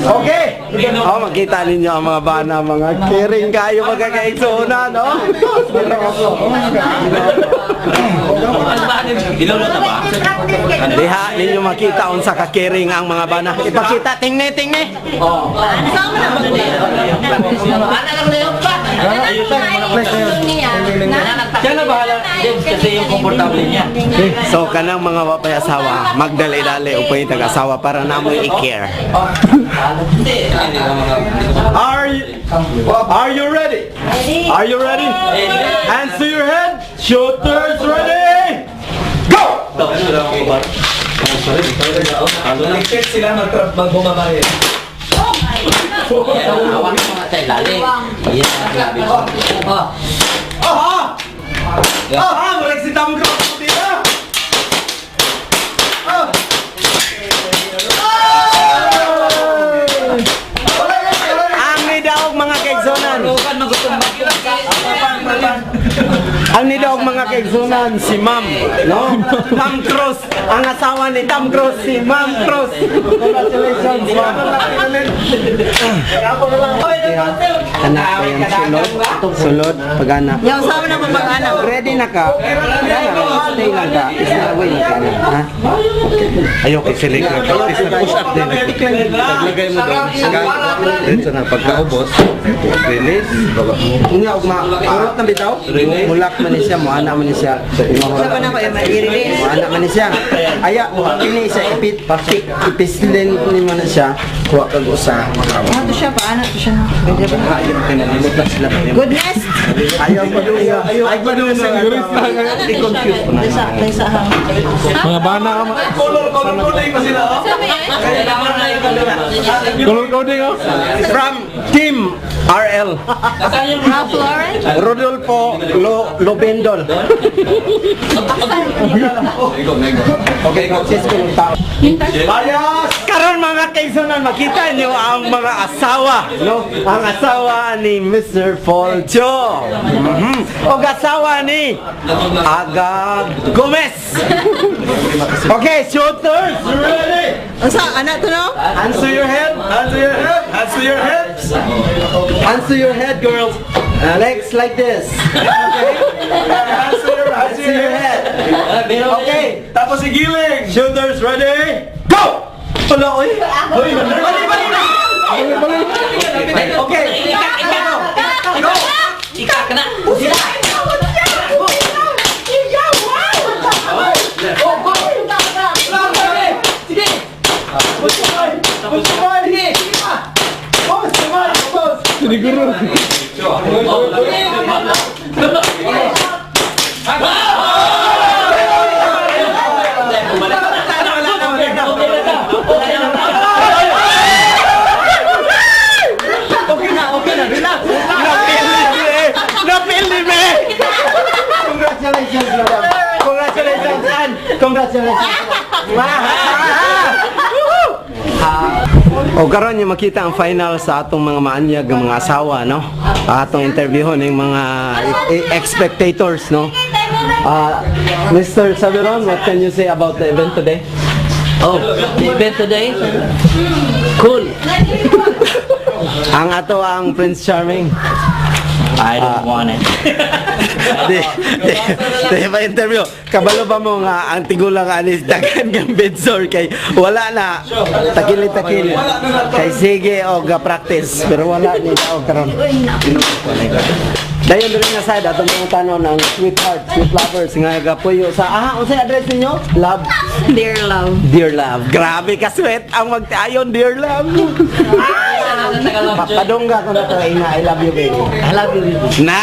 Okay. Oh, makita ninyo ang mga bana, mga caring kayo mga kaigsunan, no? Ilolo na ba? Diha ninyo makita unsa ka caring ang mga bana. Ipakita tingni tingni. Oh. Siya na bahala, James, kasi yung komportable niya. So kanang mga wapay asawa, magdali-dali upay tag-asawa para namoy i-care. Are you ready? Are you ready? Hands to your head. Shooters ready. Go! Nag-check sila magbumaba eh. Hawak mo nga sa ilalim. Yan, grabe. Oh. Ah! Ah! Murag si Tom Cruise dito. Ah! Ang nidaog, mga kaigsunan. Ang nidaog, mga kaigsunan, si Ma'am, no? Tom Cruise, ang asawa ni Tom Cruise si Ma'am Cruz. Congratulations, Ma'am. Anak ko yung sulod, sulod, pag-anak. Yung sama na pag-anak. Ready na ka? Stay lang ka. Stay lang ka na. Ha? Ayoko i-select na practice na push up din. Paglagay mo doon, diretso na pagkaubos, release, baba. Unya og ma urot na bitaw. Mulak man ni siya, moana man ni siya. Sa pa na ko i-release. Moana man ni siya. Aya kini siya ipit tik ipislin ni mo na siya. Kuha kag usa. Ano to siya? Paano to siya? Goodness! Ayaw pa doon. Ayaw pa doon. I-confuse pa na. Desa, ha? Mga bana ka ma- Color, color coding pa sila. Oh. Color coding oh. From Team RL. Ralph Lauren? Rodolfo Lo Lobendol. Okay, practice ko ng tao. Bias! Karon, mga kaigsunan, makita niyo ang mga asawa, no? Ang asawa ni Mr. Paul Cho. Og asawa ni Aga Gomez. Okay, shooters, ready? Unsa anak to no? Hands to your head. Hands to your head! Hands to your hips! Hands to your head, girls. Legs like this. Hands to your Hands to your head. Okay. Tapos si Giling. Shooters ready? Go! Wala, oy. Oy, bali, bali, bali. Okay. Ikak, ikak. Ikak na. Okay na, okay na. Relax. Napili, napili me. Congratulations, madam. Congratulations, and congratulations. O karon yung makita ang final sa atong mga maanyag ng mga asawa, no? Atong interviewon yung mga expectators, no? Mr. Sabiron, what can you say about the event today? Oh, the event today? Cool. Ang ato ang Prince Charming. I don't want it. Di, di, di pa interview. Kabalo ba mo nga ang tigulang anis daghan ng bedsore kay wala na takili-takili. Kay sige og ga practice pero wala ni tao karon. Dayon diri nga side atong mga tanon ang sweetheart, sweet lovers nga gapuyo sa unsay address ninyo? Love, Dear love. dear love. Grabe ka sweet ang magtayon, dear love. Papadungga ko na to ina, I love you baby. I love you, baby. Na!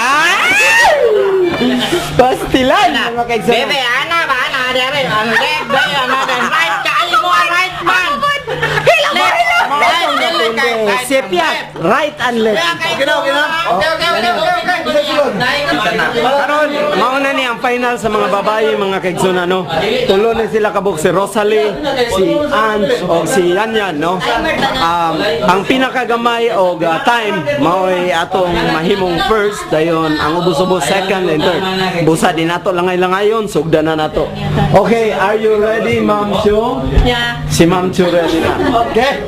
Pastilan mga kaigsunan. Bebe, ana ba? Ana, dere. Ang left, dere, ana, dere. Right, kaali mo, ang right man. Left, right, left, right, right. Sepia, right and left. Okay na, okay na. Okay, okay, okay, okay, okay. Karon, mao na ni ang final sa mga babae mga kaigsunan no. Tulo ni sila kabuk si Rosalie, si Ange o si Yanyan no. Ang pinakagamay og time mao'y atong mahimong first dayon ang ubos-ubos second and third. Busa di nato langay-langayon sugdan na nato. Okay, are you ready, Ma'am Chu? Yeah. Si Ma'am Chu ready na. Okay.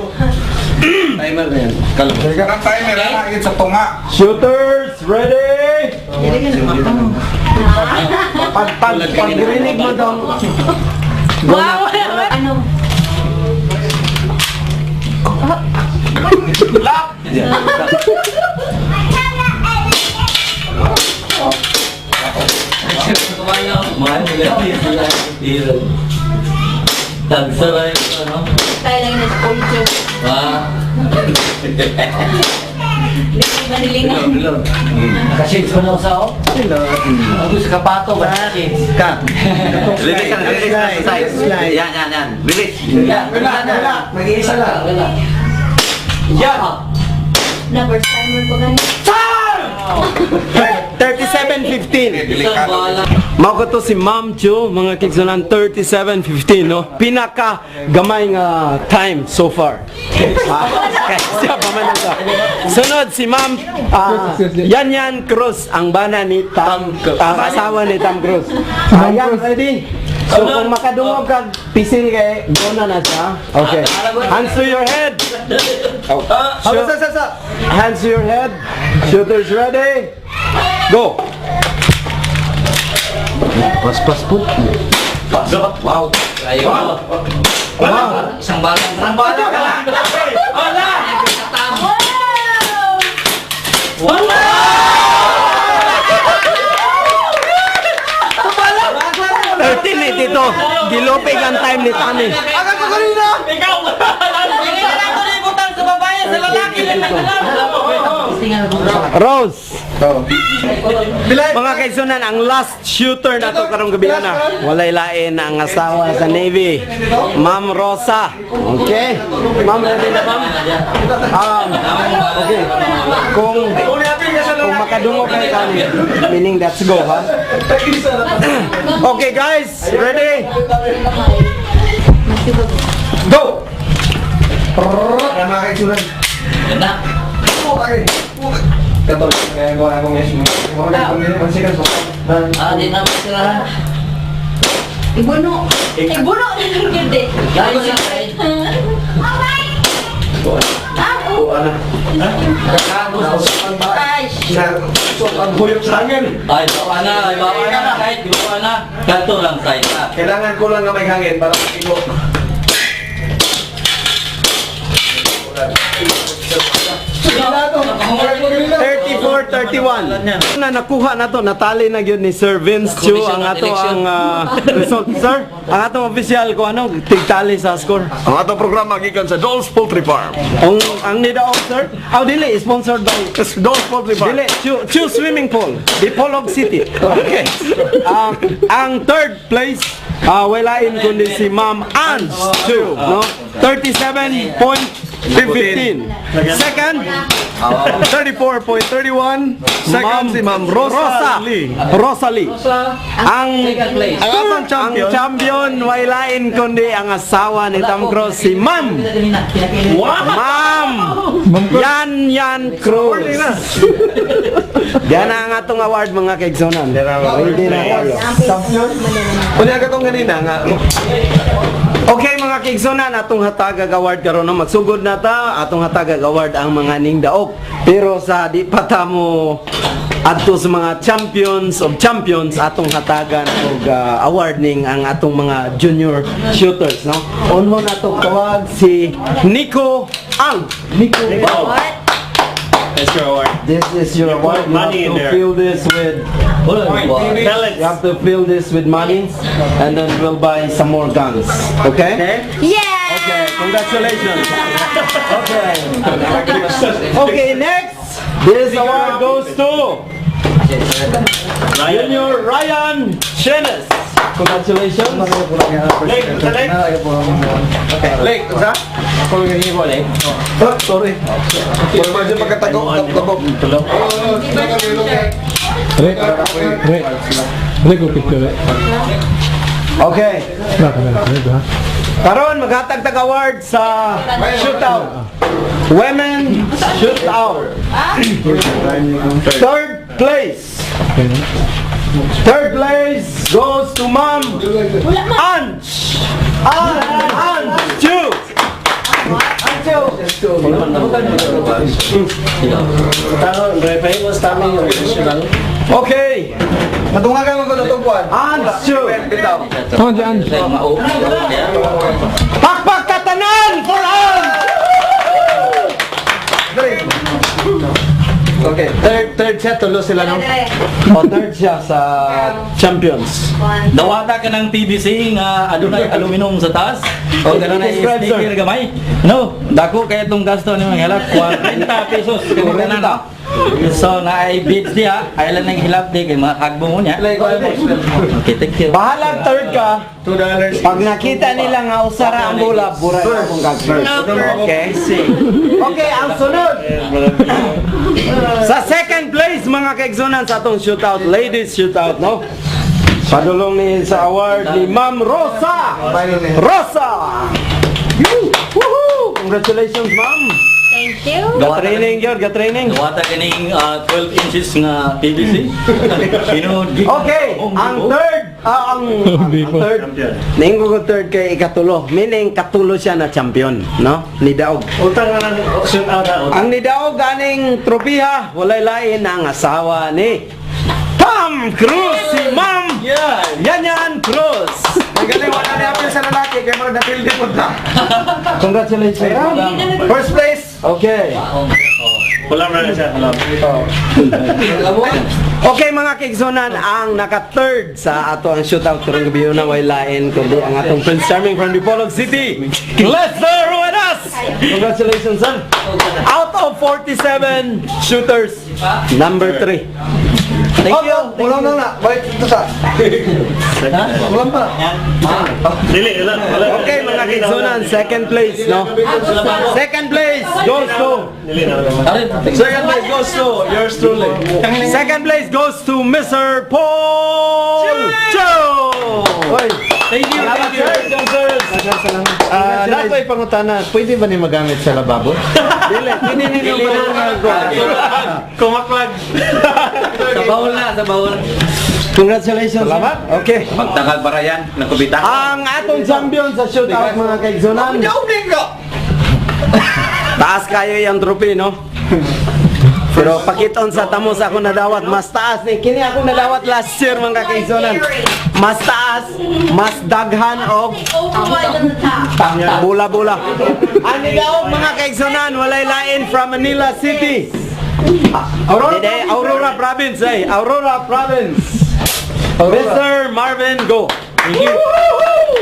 Timer na yan. Ang timer, ha? Sa tunga. Shooters ready! Pag pag pag mo dong. Wow! Ano? Tagsaray ano? Tayo lang na culture. Ah. Manilingan. Kasi ko na sa o. Ako sa kapato ba? Ka. Release lang, release lang sa side. Yan, yan, yan. Release. Wala, wala. Nag-iisa lang. Wala. Yan. Na first timer ko ganun. 37.15. Delikado. Mao ko to si Ma'am Chu, mga kigsunan 37.15 no. Pinaka gamay nga time so far. Kaya siya pa man ito. Sunod si Ma'am Yan Yan Cruz, ang bana ni Tam, ang asawa ni Tam Cruz. Ayan, ready? So kung makadungog kag pisil kay go na na siya. Okay. Hands to your head. Sa, sa. Hands to your head. Shooters ready? Go. Paspas po. Wow. Ayun. Wow. Isang bala. Isang bala. Wala. Wala. Dito. Gilopig ang time ni Tami. Aga ko kanina! Ikaw! Hindi na nato na ibutang sa babae, sa lalaki. Rose. Mga kaisunan, ang last shooter na to karong gabi na. Walay lain ang asawa sa Navy. Ma'am Rosa. Okay. Ma'am, ready na ma'am? Okay. Kung makadungo kayo kami, meaning let's go, ha? Okay, guys. Ready? Go! Mga kaisunan. Ganda. Ah, di naman sila. Ibuno. Ibuno. Hindi. Guys, Ay, Ang huyop sa hangin. Ay, bawa na, ay, bawa na, kahit bawa na. Kato lang size na. Kailangan ko lang na may hangin para makigo. 34-31. Na nakuha na to, natali na gyud ni Sir Vince Chu ang ato ang result. Sir, ang atong official ko ano, tigtali sa score. Ang atong programa gikan sa Dolls Poultry Farm. Ang nidaog, sir. Aw dili sponsored by Dolls Poultry Farm. Dili, Chu, Chu Swimming Pool, Dipolog City. Okay. Ang third place, walain kundi si Ma'am Ann Chu, no? 37.15. Second, 34.31. Second si Ma'am Rosa Lee. Rosalie. Ang Ang atong champion. Ang champion walain kundi ang asawa ni Tom Cruise, si Ma'am. Ma'am Yan Yan Cruz. Yan ang atong award, mga kaigsonan. Ready na kayo. Champion. Unya ka tong ganina nga. Okay, mga kaigsonan, atong hatagag award karon, no? Magsugod na ta atong hatagag award ang mga ningdaok. Pero sa di pa ta mo adto sa mga champions of champions, atong hatagan og award ning ang atong mga junior shooters, no? Unhon nato tawag si Nico Ang. Nico Ang. That's your award. This is your award. You have Money in to there. fill this with Pellets. You have to fill this with money, and then we'll buy some more guns. Okay? Yeah! Okay, congratulations. Okay. Okay, next. This award goes to Junior Ryan Chenes. Congratulations. Lake, sa lake. Lake, sa? Oh, sorry. Pwede pagkatago, tabok. Okay. Karon maghatag tag award sa shootout. Women shootout. Third place. Third place goes to Ma'am Ange. Ange Ange Chu. Okay. Matungagan mo ko na itong buwan. Ange Chu. Bitaw. Pakpak katanan for Ange. Okay. Third set, tulo sila, no? O, third siya sa champions. Dawata ka ng PVC nga adunay aluminum sa taas. O ganun ay Describe, sir. sticker gamay. No, dako kay itong gasto ni mga hilak 40 pesos. 40. So na ay bids diha, ay lang nang hilap di kay mga hagbo mo niya. Okay, thank you. Bahalag third ka. $2. Pag nakita nila nga usara ang bola, bura na akong gag-first. Okay? Okay, ang sunod. Sa second place, mga kaigsunan, sa atong shootout, ladies shootout, no? Padulong ni sa award ni Ma'am Rosa! Rosa! Woohoo! Congratulations, ma'am! Thank you. Ga-training yun, ga-training. Dawata kining 12 inches nga PVC. Kinod. Okay, ang third, ang third, naingo ko third kay ikatulo, meaning katulo siya na champion, no? Ni Daog. Utang na lang, shoot out ha. Ang nidaog ganing tropiha, walay lain ang asawa ni Tom Cruise, si Ma'am Yan Yan Cruz. Magaling, wala na apel sa lalaki, kaya marang napil din punta. Congratulations. First place! Okay. Wala na siya, wala. Okay, mga kaigsunan, ang naka-third sa ato ang shootout karong gabi na way lain kundi ang atong Prince Charming from Dipolog City, Lester Ruedas. Congratulations, sir. Out of 47 shooters, number 3. Thank you. Ulam na na. Wait, ito sa. Ulam pa. Dili, wala. Wala. Okay, mga kaigsunan, second place, no? Second place goes to Dili na wala. Second place goes to yours truly. Second place goes to Mr. Paul Cho. Thank you. Salamat, sir. Ah, uh, pangutana, pwede ba ni magamit sa lababo? Dili, dili nilo Kumaklag. Sa bawol na, sa bawol. Congratulations. Salamat. Okay. Magtakal para yan ng kubita. Ang atong champion sa shootout, mga kaigsunan. Yaw, ka! Taas kayo yung trophy, no? Pero pakiton sa tamos ako nadawat, mas taas ni kini ako nadawat last year, mga kaigsunan. Mas taas, mas daghan og bula-bula. Ang nidaog, mga kaigsunan, walay lain from Manila City. Aurora, Aurora Province, eh. Aurora Province. Mr. Marvin Go. Thank you.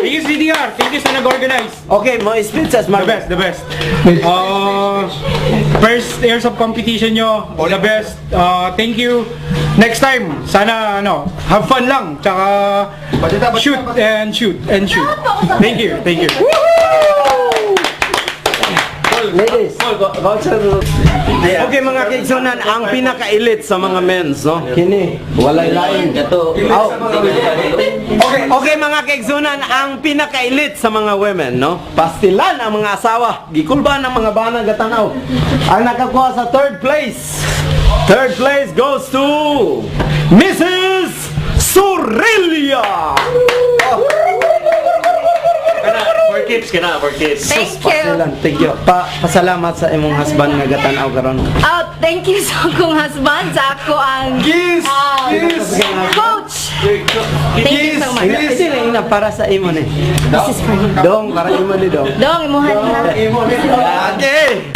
Thank you, CDR. Thank you sa nag-organize. Okay, mo speech as The Marvin. best, the best. First airsoft competition nyo, the best. Thank you. Next time, sana ano, have fun lang. Tsaka shoot and shoot and shoot. Thank you, thank you. Ladies. Okay, mga kaigsunan, ang pinaka-elite sa mga men's, no? Kini, walay lain. Oh. Okay, mga kaigsunan, ang pinaka-elite sa mga women, no? Pastilan ang mga asawa, gikulban ang mga bana gatanaw. Ang nakakuha sa third place. Third place goes to Mrs. Surelia. For keeps kana, for keeps. Thank you. Pastilan, thank you. Pasalamat sa imong husband nga gatanaw karon. Oh, thank you sa akong husband, sa ako ang Kiss! Kiss! coach. Thank you so much. Hindi lang na para sa imo ni. This is for you. Dong, para imo ni dong. Dong, imuhan na. Okay.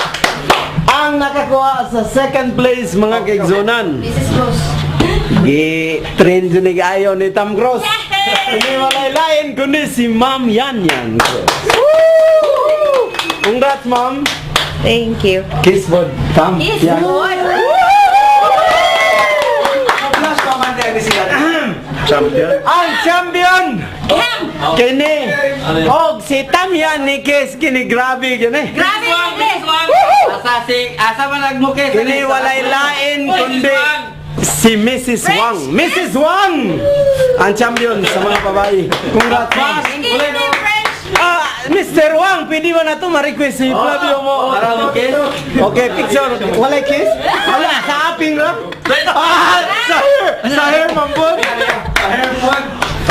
Ang nakakuha sa second place, mga kaigsunan. Mrs. Rose. Gi-train jud ni ayo ni Tom Cruise. Hindi walay lain kundi si Ma'am Yan Yan Cruz. Woo! Congrats, Ma'am. Thank you. Kiss for Tom. Kiss Yan. boy. Ang champion! Kini! Og si Tam Yan ni Kiss kini, grabe kini. Grabe, grabe. Asa si asa man nagmukis. Kini walay lain kundi si Mrs. Wang. Mrs. Wang! Ang champion sa mga babae. Congrats, ma'am. French. Ah, Mr. Wang, pwede ba na to ma-request si Flavio mo? Para mo kiss. Okay, picture. Walay kiss? Wala, sa aping lang. Ah, sa hair! Sa hair, mambon.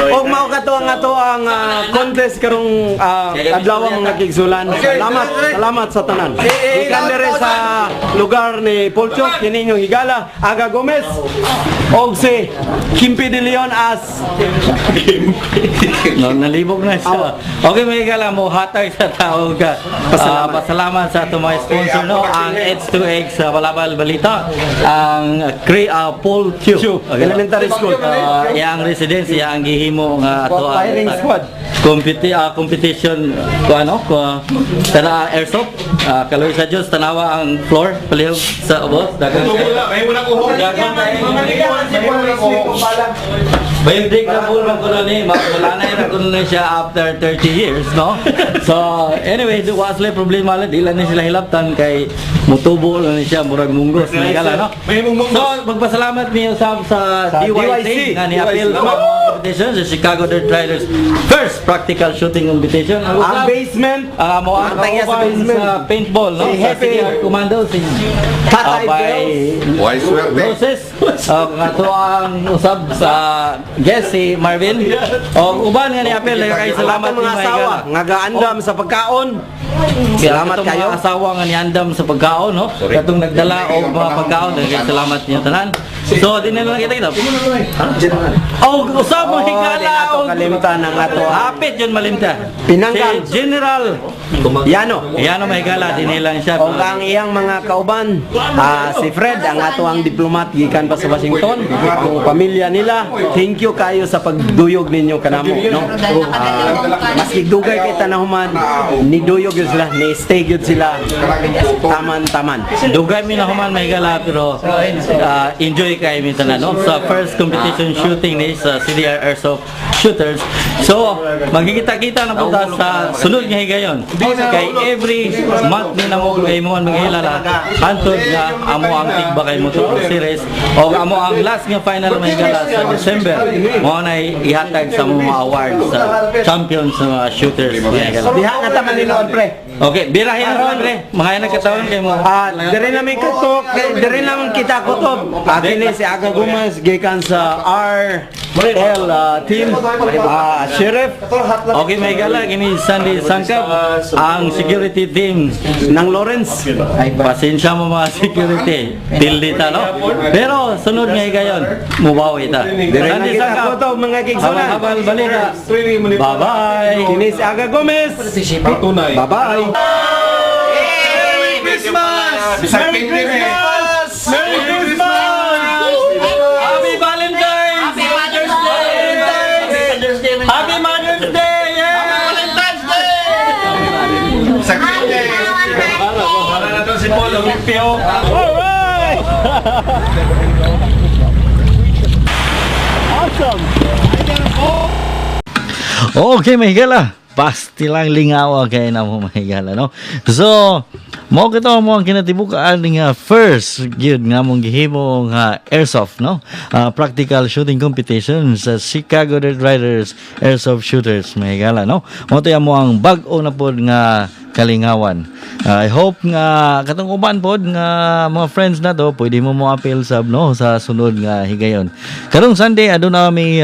Og mao kato ang ato ang contest karong adlaw, mga kigsulan. Salamat, salamat sa tanan. Gikan diri sa lugar ni Polcho, kini inyong higala, Aga Gomez. Og si Kimpi de Leon as No, nalibog na siya. Okay, mga higala mo, hatag sa tao ka. Pasalamat. Pasalamat sa atong mga sponsor, no, ang H2X sa Balabal Balita, ang Paul Chu. Okay. Elementary School. Iyang residence, iyang gihimo nga ato ang Firing squad. Competition ko ano ko tana airsoft. Kaloy sa Dios, tanawa ang floor palihog sa ubos, daghang daghang. Bayong na po lang ko ni, wala na yun ako na siya after 30 years, no? So, anyway, do wa sila problema lang, di lang ni sila hilabtan kay mutubo lang ni siya, murag munggos, may gala, no? So, magpasalamat niyo sa Sa DYC, DYC, nga ni-appeal sa mga competition sa Chicago Dirt Riders first practical shooting competition. Ang basement, Mo ang Ang tangya sa kauban basement. sa paintball, no? Si Sa Hepe. CDR Commando, si Tatay by Why swerte? Roses. Nga to ang usab sa guest si Marvin. O uban nga ni Apel kay salamat Atong mga ni asawa nga gaandam sa pagkaon. Salamat Katong kayo. mga asawa nga niandam sa pagkaon, no? Katong nagdala og mga pagkaon, kay salamat niyo tanan. So, di na lang kita kita. Oh, usab mo Oh, di higala nato kalimtan ang ato. Hapit yun malimta. Pinanggang. Si General Yano. Yano may gala din lang siya. Og ang iyang mga kauban, si Fred, ang ato ang diplomat gikan pa sa Washington, ang pamilya nila. Thank you kayo sa pagduyog ninyo kanamo, no? Maski dugay kay tanahuman, niduyog yun sila, ni stay gyud sila. Taman-taman. Dugay mi na human may gala pero enjoy kay mi tanan, no, sa first competition shooting ni sa CDR Airsoft Shooters. So magkikita-kita na punta sa sunod nga higayon. Kay every month ni namo kay mo ang mga hilala hantod nga amo ang Tigbakay Motocross Series o amo ang last nga final mga higala sa December. Mo na ihatag sa mga awards sa champions sa mga shooters mga higala. Diha na ta maninood, pre. Okay, birahin na ron, pre. Mga nagkatawan kay mo. Diri namin katok, diri naman kita kutob. Kini si Aga Gomez gikan sa R L team, Sheriff. Okay, may gala kini Sandy Sangkap ang security team ng Lawrence. Pasensya mo mga security. Tildi ta, no? Pero sunod nga higayon, mubawi ta. Dire na Sandy kita Sangkap. ko to, mga kaigsunan. Habal-habal balita. Bye-bye. Kini si Aga Gomez. Bye-bye. Merry Christmas! Merry Christmas! Merry Christmas! Happy Valentine's! Happy Mother's Day! Happy Mother's Day! Yeah! Valentine's Day! Para na to si Paul Olimpio. Alright! Awesome! Okay, mahigala. Basti lang lingawa kay na mo, mahigala, no? So, mo kito mo ang kinatibukaan nga first gyud nga mong gihimo nga airsoft, no? Practical shooting competition sa Chicago Red Riders Airsoft Shooters, mahigala, no? Mo to mo ang bag-o na pod nga kalingawan. I hope nga katong uban pod nga mga friends na to pwede mo mo appeal sab, no, sa sunod nga higayon. Karong Sunday aduna mi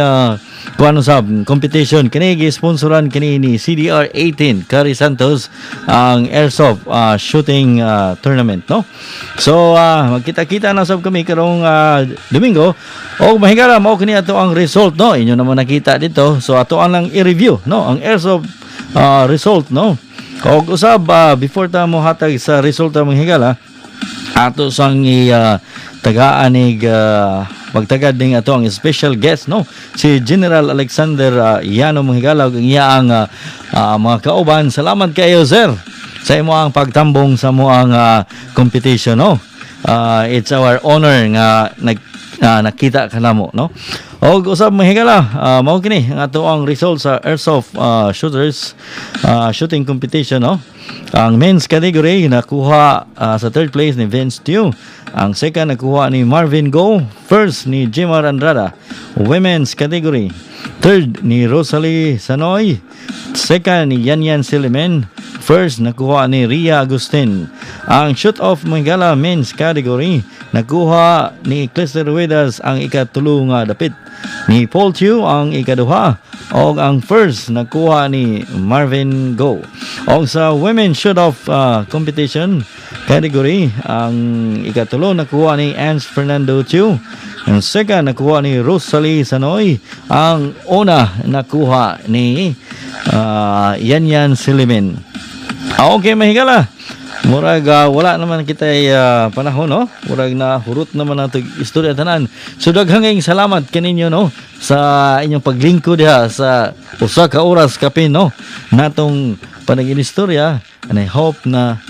kuano sab competition kini gi-sponsoran kini ni CDR 18 Cary Santos ang airsoft shooting tournament, no. So magkita-kita na sab kami karong Domingo. Og mahigala, mao kini ato ang result, no. Inyo naman nakita dito. So ato ang lang i-review, no, ang airsoft result, no. Og usab before ta mo hatag sa resulta, mga higala, ato sang i tagaan ig pagtagad ning ato ang special guest, no, si General Alexander Yano, mga higala, ug ang iyang mga kauban. Salamat kayo, sir, sa imo ang pagtambong sa mo ang competition, no. It's our honor nga nag nakita ka namo, no. Og usab, mga higala, mao kini ang ato ang result sa airsoft shooters shooting competition, no. Ang men's category nakuha sa third place ni Vince Tew. Ang second nakuha ni Marvin Go, first ni Jimar Andrada. Women's category, third ni Rosalie Sanoy, second ni Yanyan Silimen, first nakuha ni Ria Agustin. Ang shoot off, mga men's category, nakuha ni Clister Ruedas ang ikatulo nga dapit. Ni Paul Chu ang ikaduha og ang first nakuha ni Marvin Go. Og sa women shoot off competition category, ang ikatulo nakuha ni Ans Fernando Chu. Ang second nakuha ni Rosalie Sanoy. Ang una nakuha ni Yanyan Silimin. Okay, mahigala. Murag wala naman kita panahon, no? Murag na hurot naman nato istorya tanan. So daghang salamat kaninyo, no, sa inyong paglingkod diha sa usa ka oras kapin, no, natong panag-inistorya, and I hope na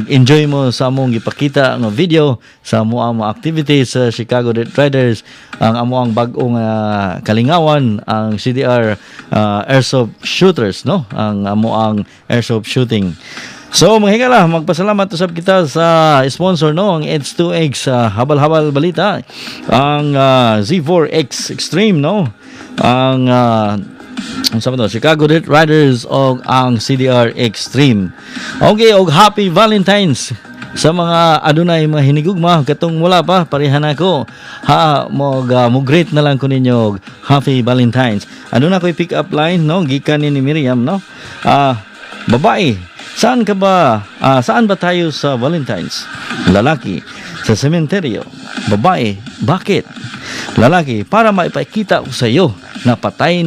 enjoy mo sa among gipakita nga video sa amo ang mga activities sa Chicago Death Riders, ang amo ang bag-ong kalingawan, ang CDR Airsoft Shooters, no, ang amo ang airsoft shooting. So mga higala, magpasalamat usab kita sa sponsor, no, ang H2X Habal-Habal Balita, ang Z4X Extreme, no, ang ang sa to, Chicago Death Riders o ang CDR Extreme. Okay, og Happy Valentine's sa mga adunay mga hinigugma. Katong wala pa, parehan ako ha, mo greet na lang ko ninyo og Happy Valentine's. Aduna ko'y pick up line, no, gikan ni Miriam, no. Babae, saan ka ba saan ba tayo sa Valentine's? Lalaki, sa sementeryo. Babae, bakit? Lalaki, para maipakita ko sa iyo na patay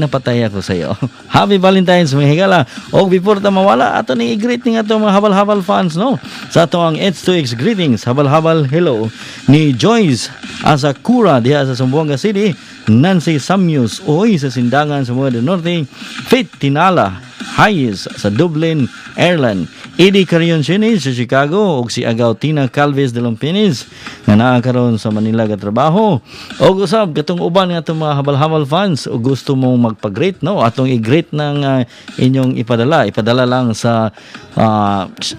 ako sa iyo. Happy Valentine's, mga higala. Og before ta mawala, ato ni i-greet ning ato mga habal-habal fans, no. Sa ato ang H2X greetings, habal-habal hello ni Joyce Asakura diha sa Zamboanga City, Nancy Samyus Oy sa Sindangan sa Zamboanga del Norte, Faith Tinala Hayes sa Dublin, Ireland. Eddie Carion Chinis sa Chicago ug si Agaw Tina Calves de Lompinis nga naa karon sa Manila gatrabaho. Og usab katong uban nga atong mga habal-habal fans ug gusto mong magpa-greet, no, atong i-greet ng inyong ipadala. Ipadala lang sa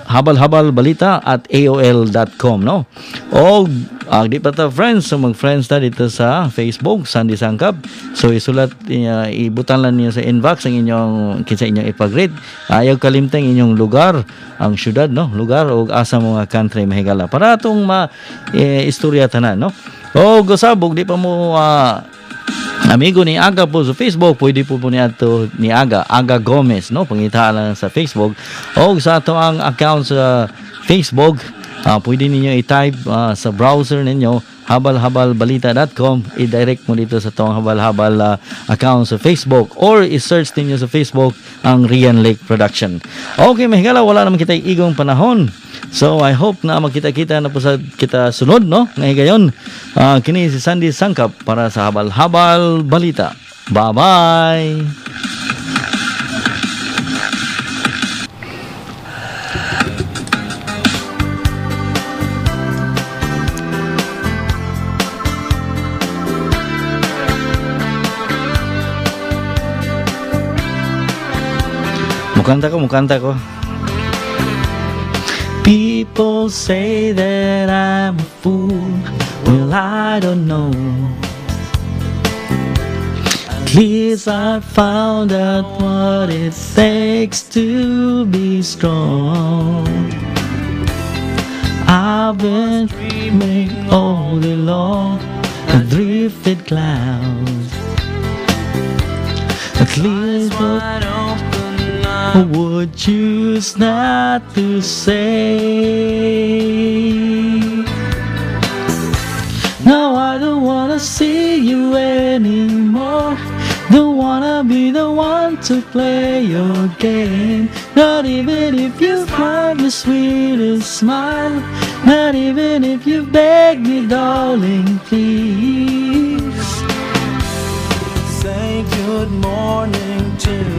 habalhabalbalita@aol.com, no. Og di pa ta friends, so mag-friends ta dito sa Facebook, Sandy Sangkap. So isulat, ibutan lang niyo sa inbox ang inyong kinsa inyong ipag-greet. Ayaw kalimtang inyong lugar, ang syudad, no, lugar o asa mo nga country, mahigala, para atong ma istorya tanan, no. O usab og di pa mo Amigo ni Aga po sa Facebook, pwede po po niya to ni Aga, Aga Gomez, no? Pangita lang sa Facebook. O sa ato ang account sa Facebook, pwede ninyo i-type sa browser ninyo habalhabalbalita.com, i-direct mo dito sa tong habalhabal account sa Facebook or i-search ninyo sa Facebook ang Rian Lake Production. Okay, mahigala, wala naman kita igong panahon. So I hope na magkita-kita na po sa kita sunod, no? Ngayon gayon. Kini si Sandy Sangkap para sa Habal-Habal Balita. Bye-bye. Mukanta ko, mukanta ko. People say that I'm a fool. Well, I don't know. At least I found out what it takes to be strong. I've been dreaming all day long, a drifted clouds. At least what would choose not to say. No, I don't wanna see you anymore. Don't wanna be the one to play your game. Not even if you find the sweetest smile. Not even if you beg me, darling, please. Say good morning to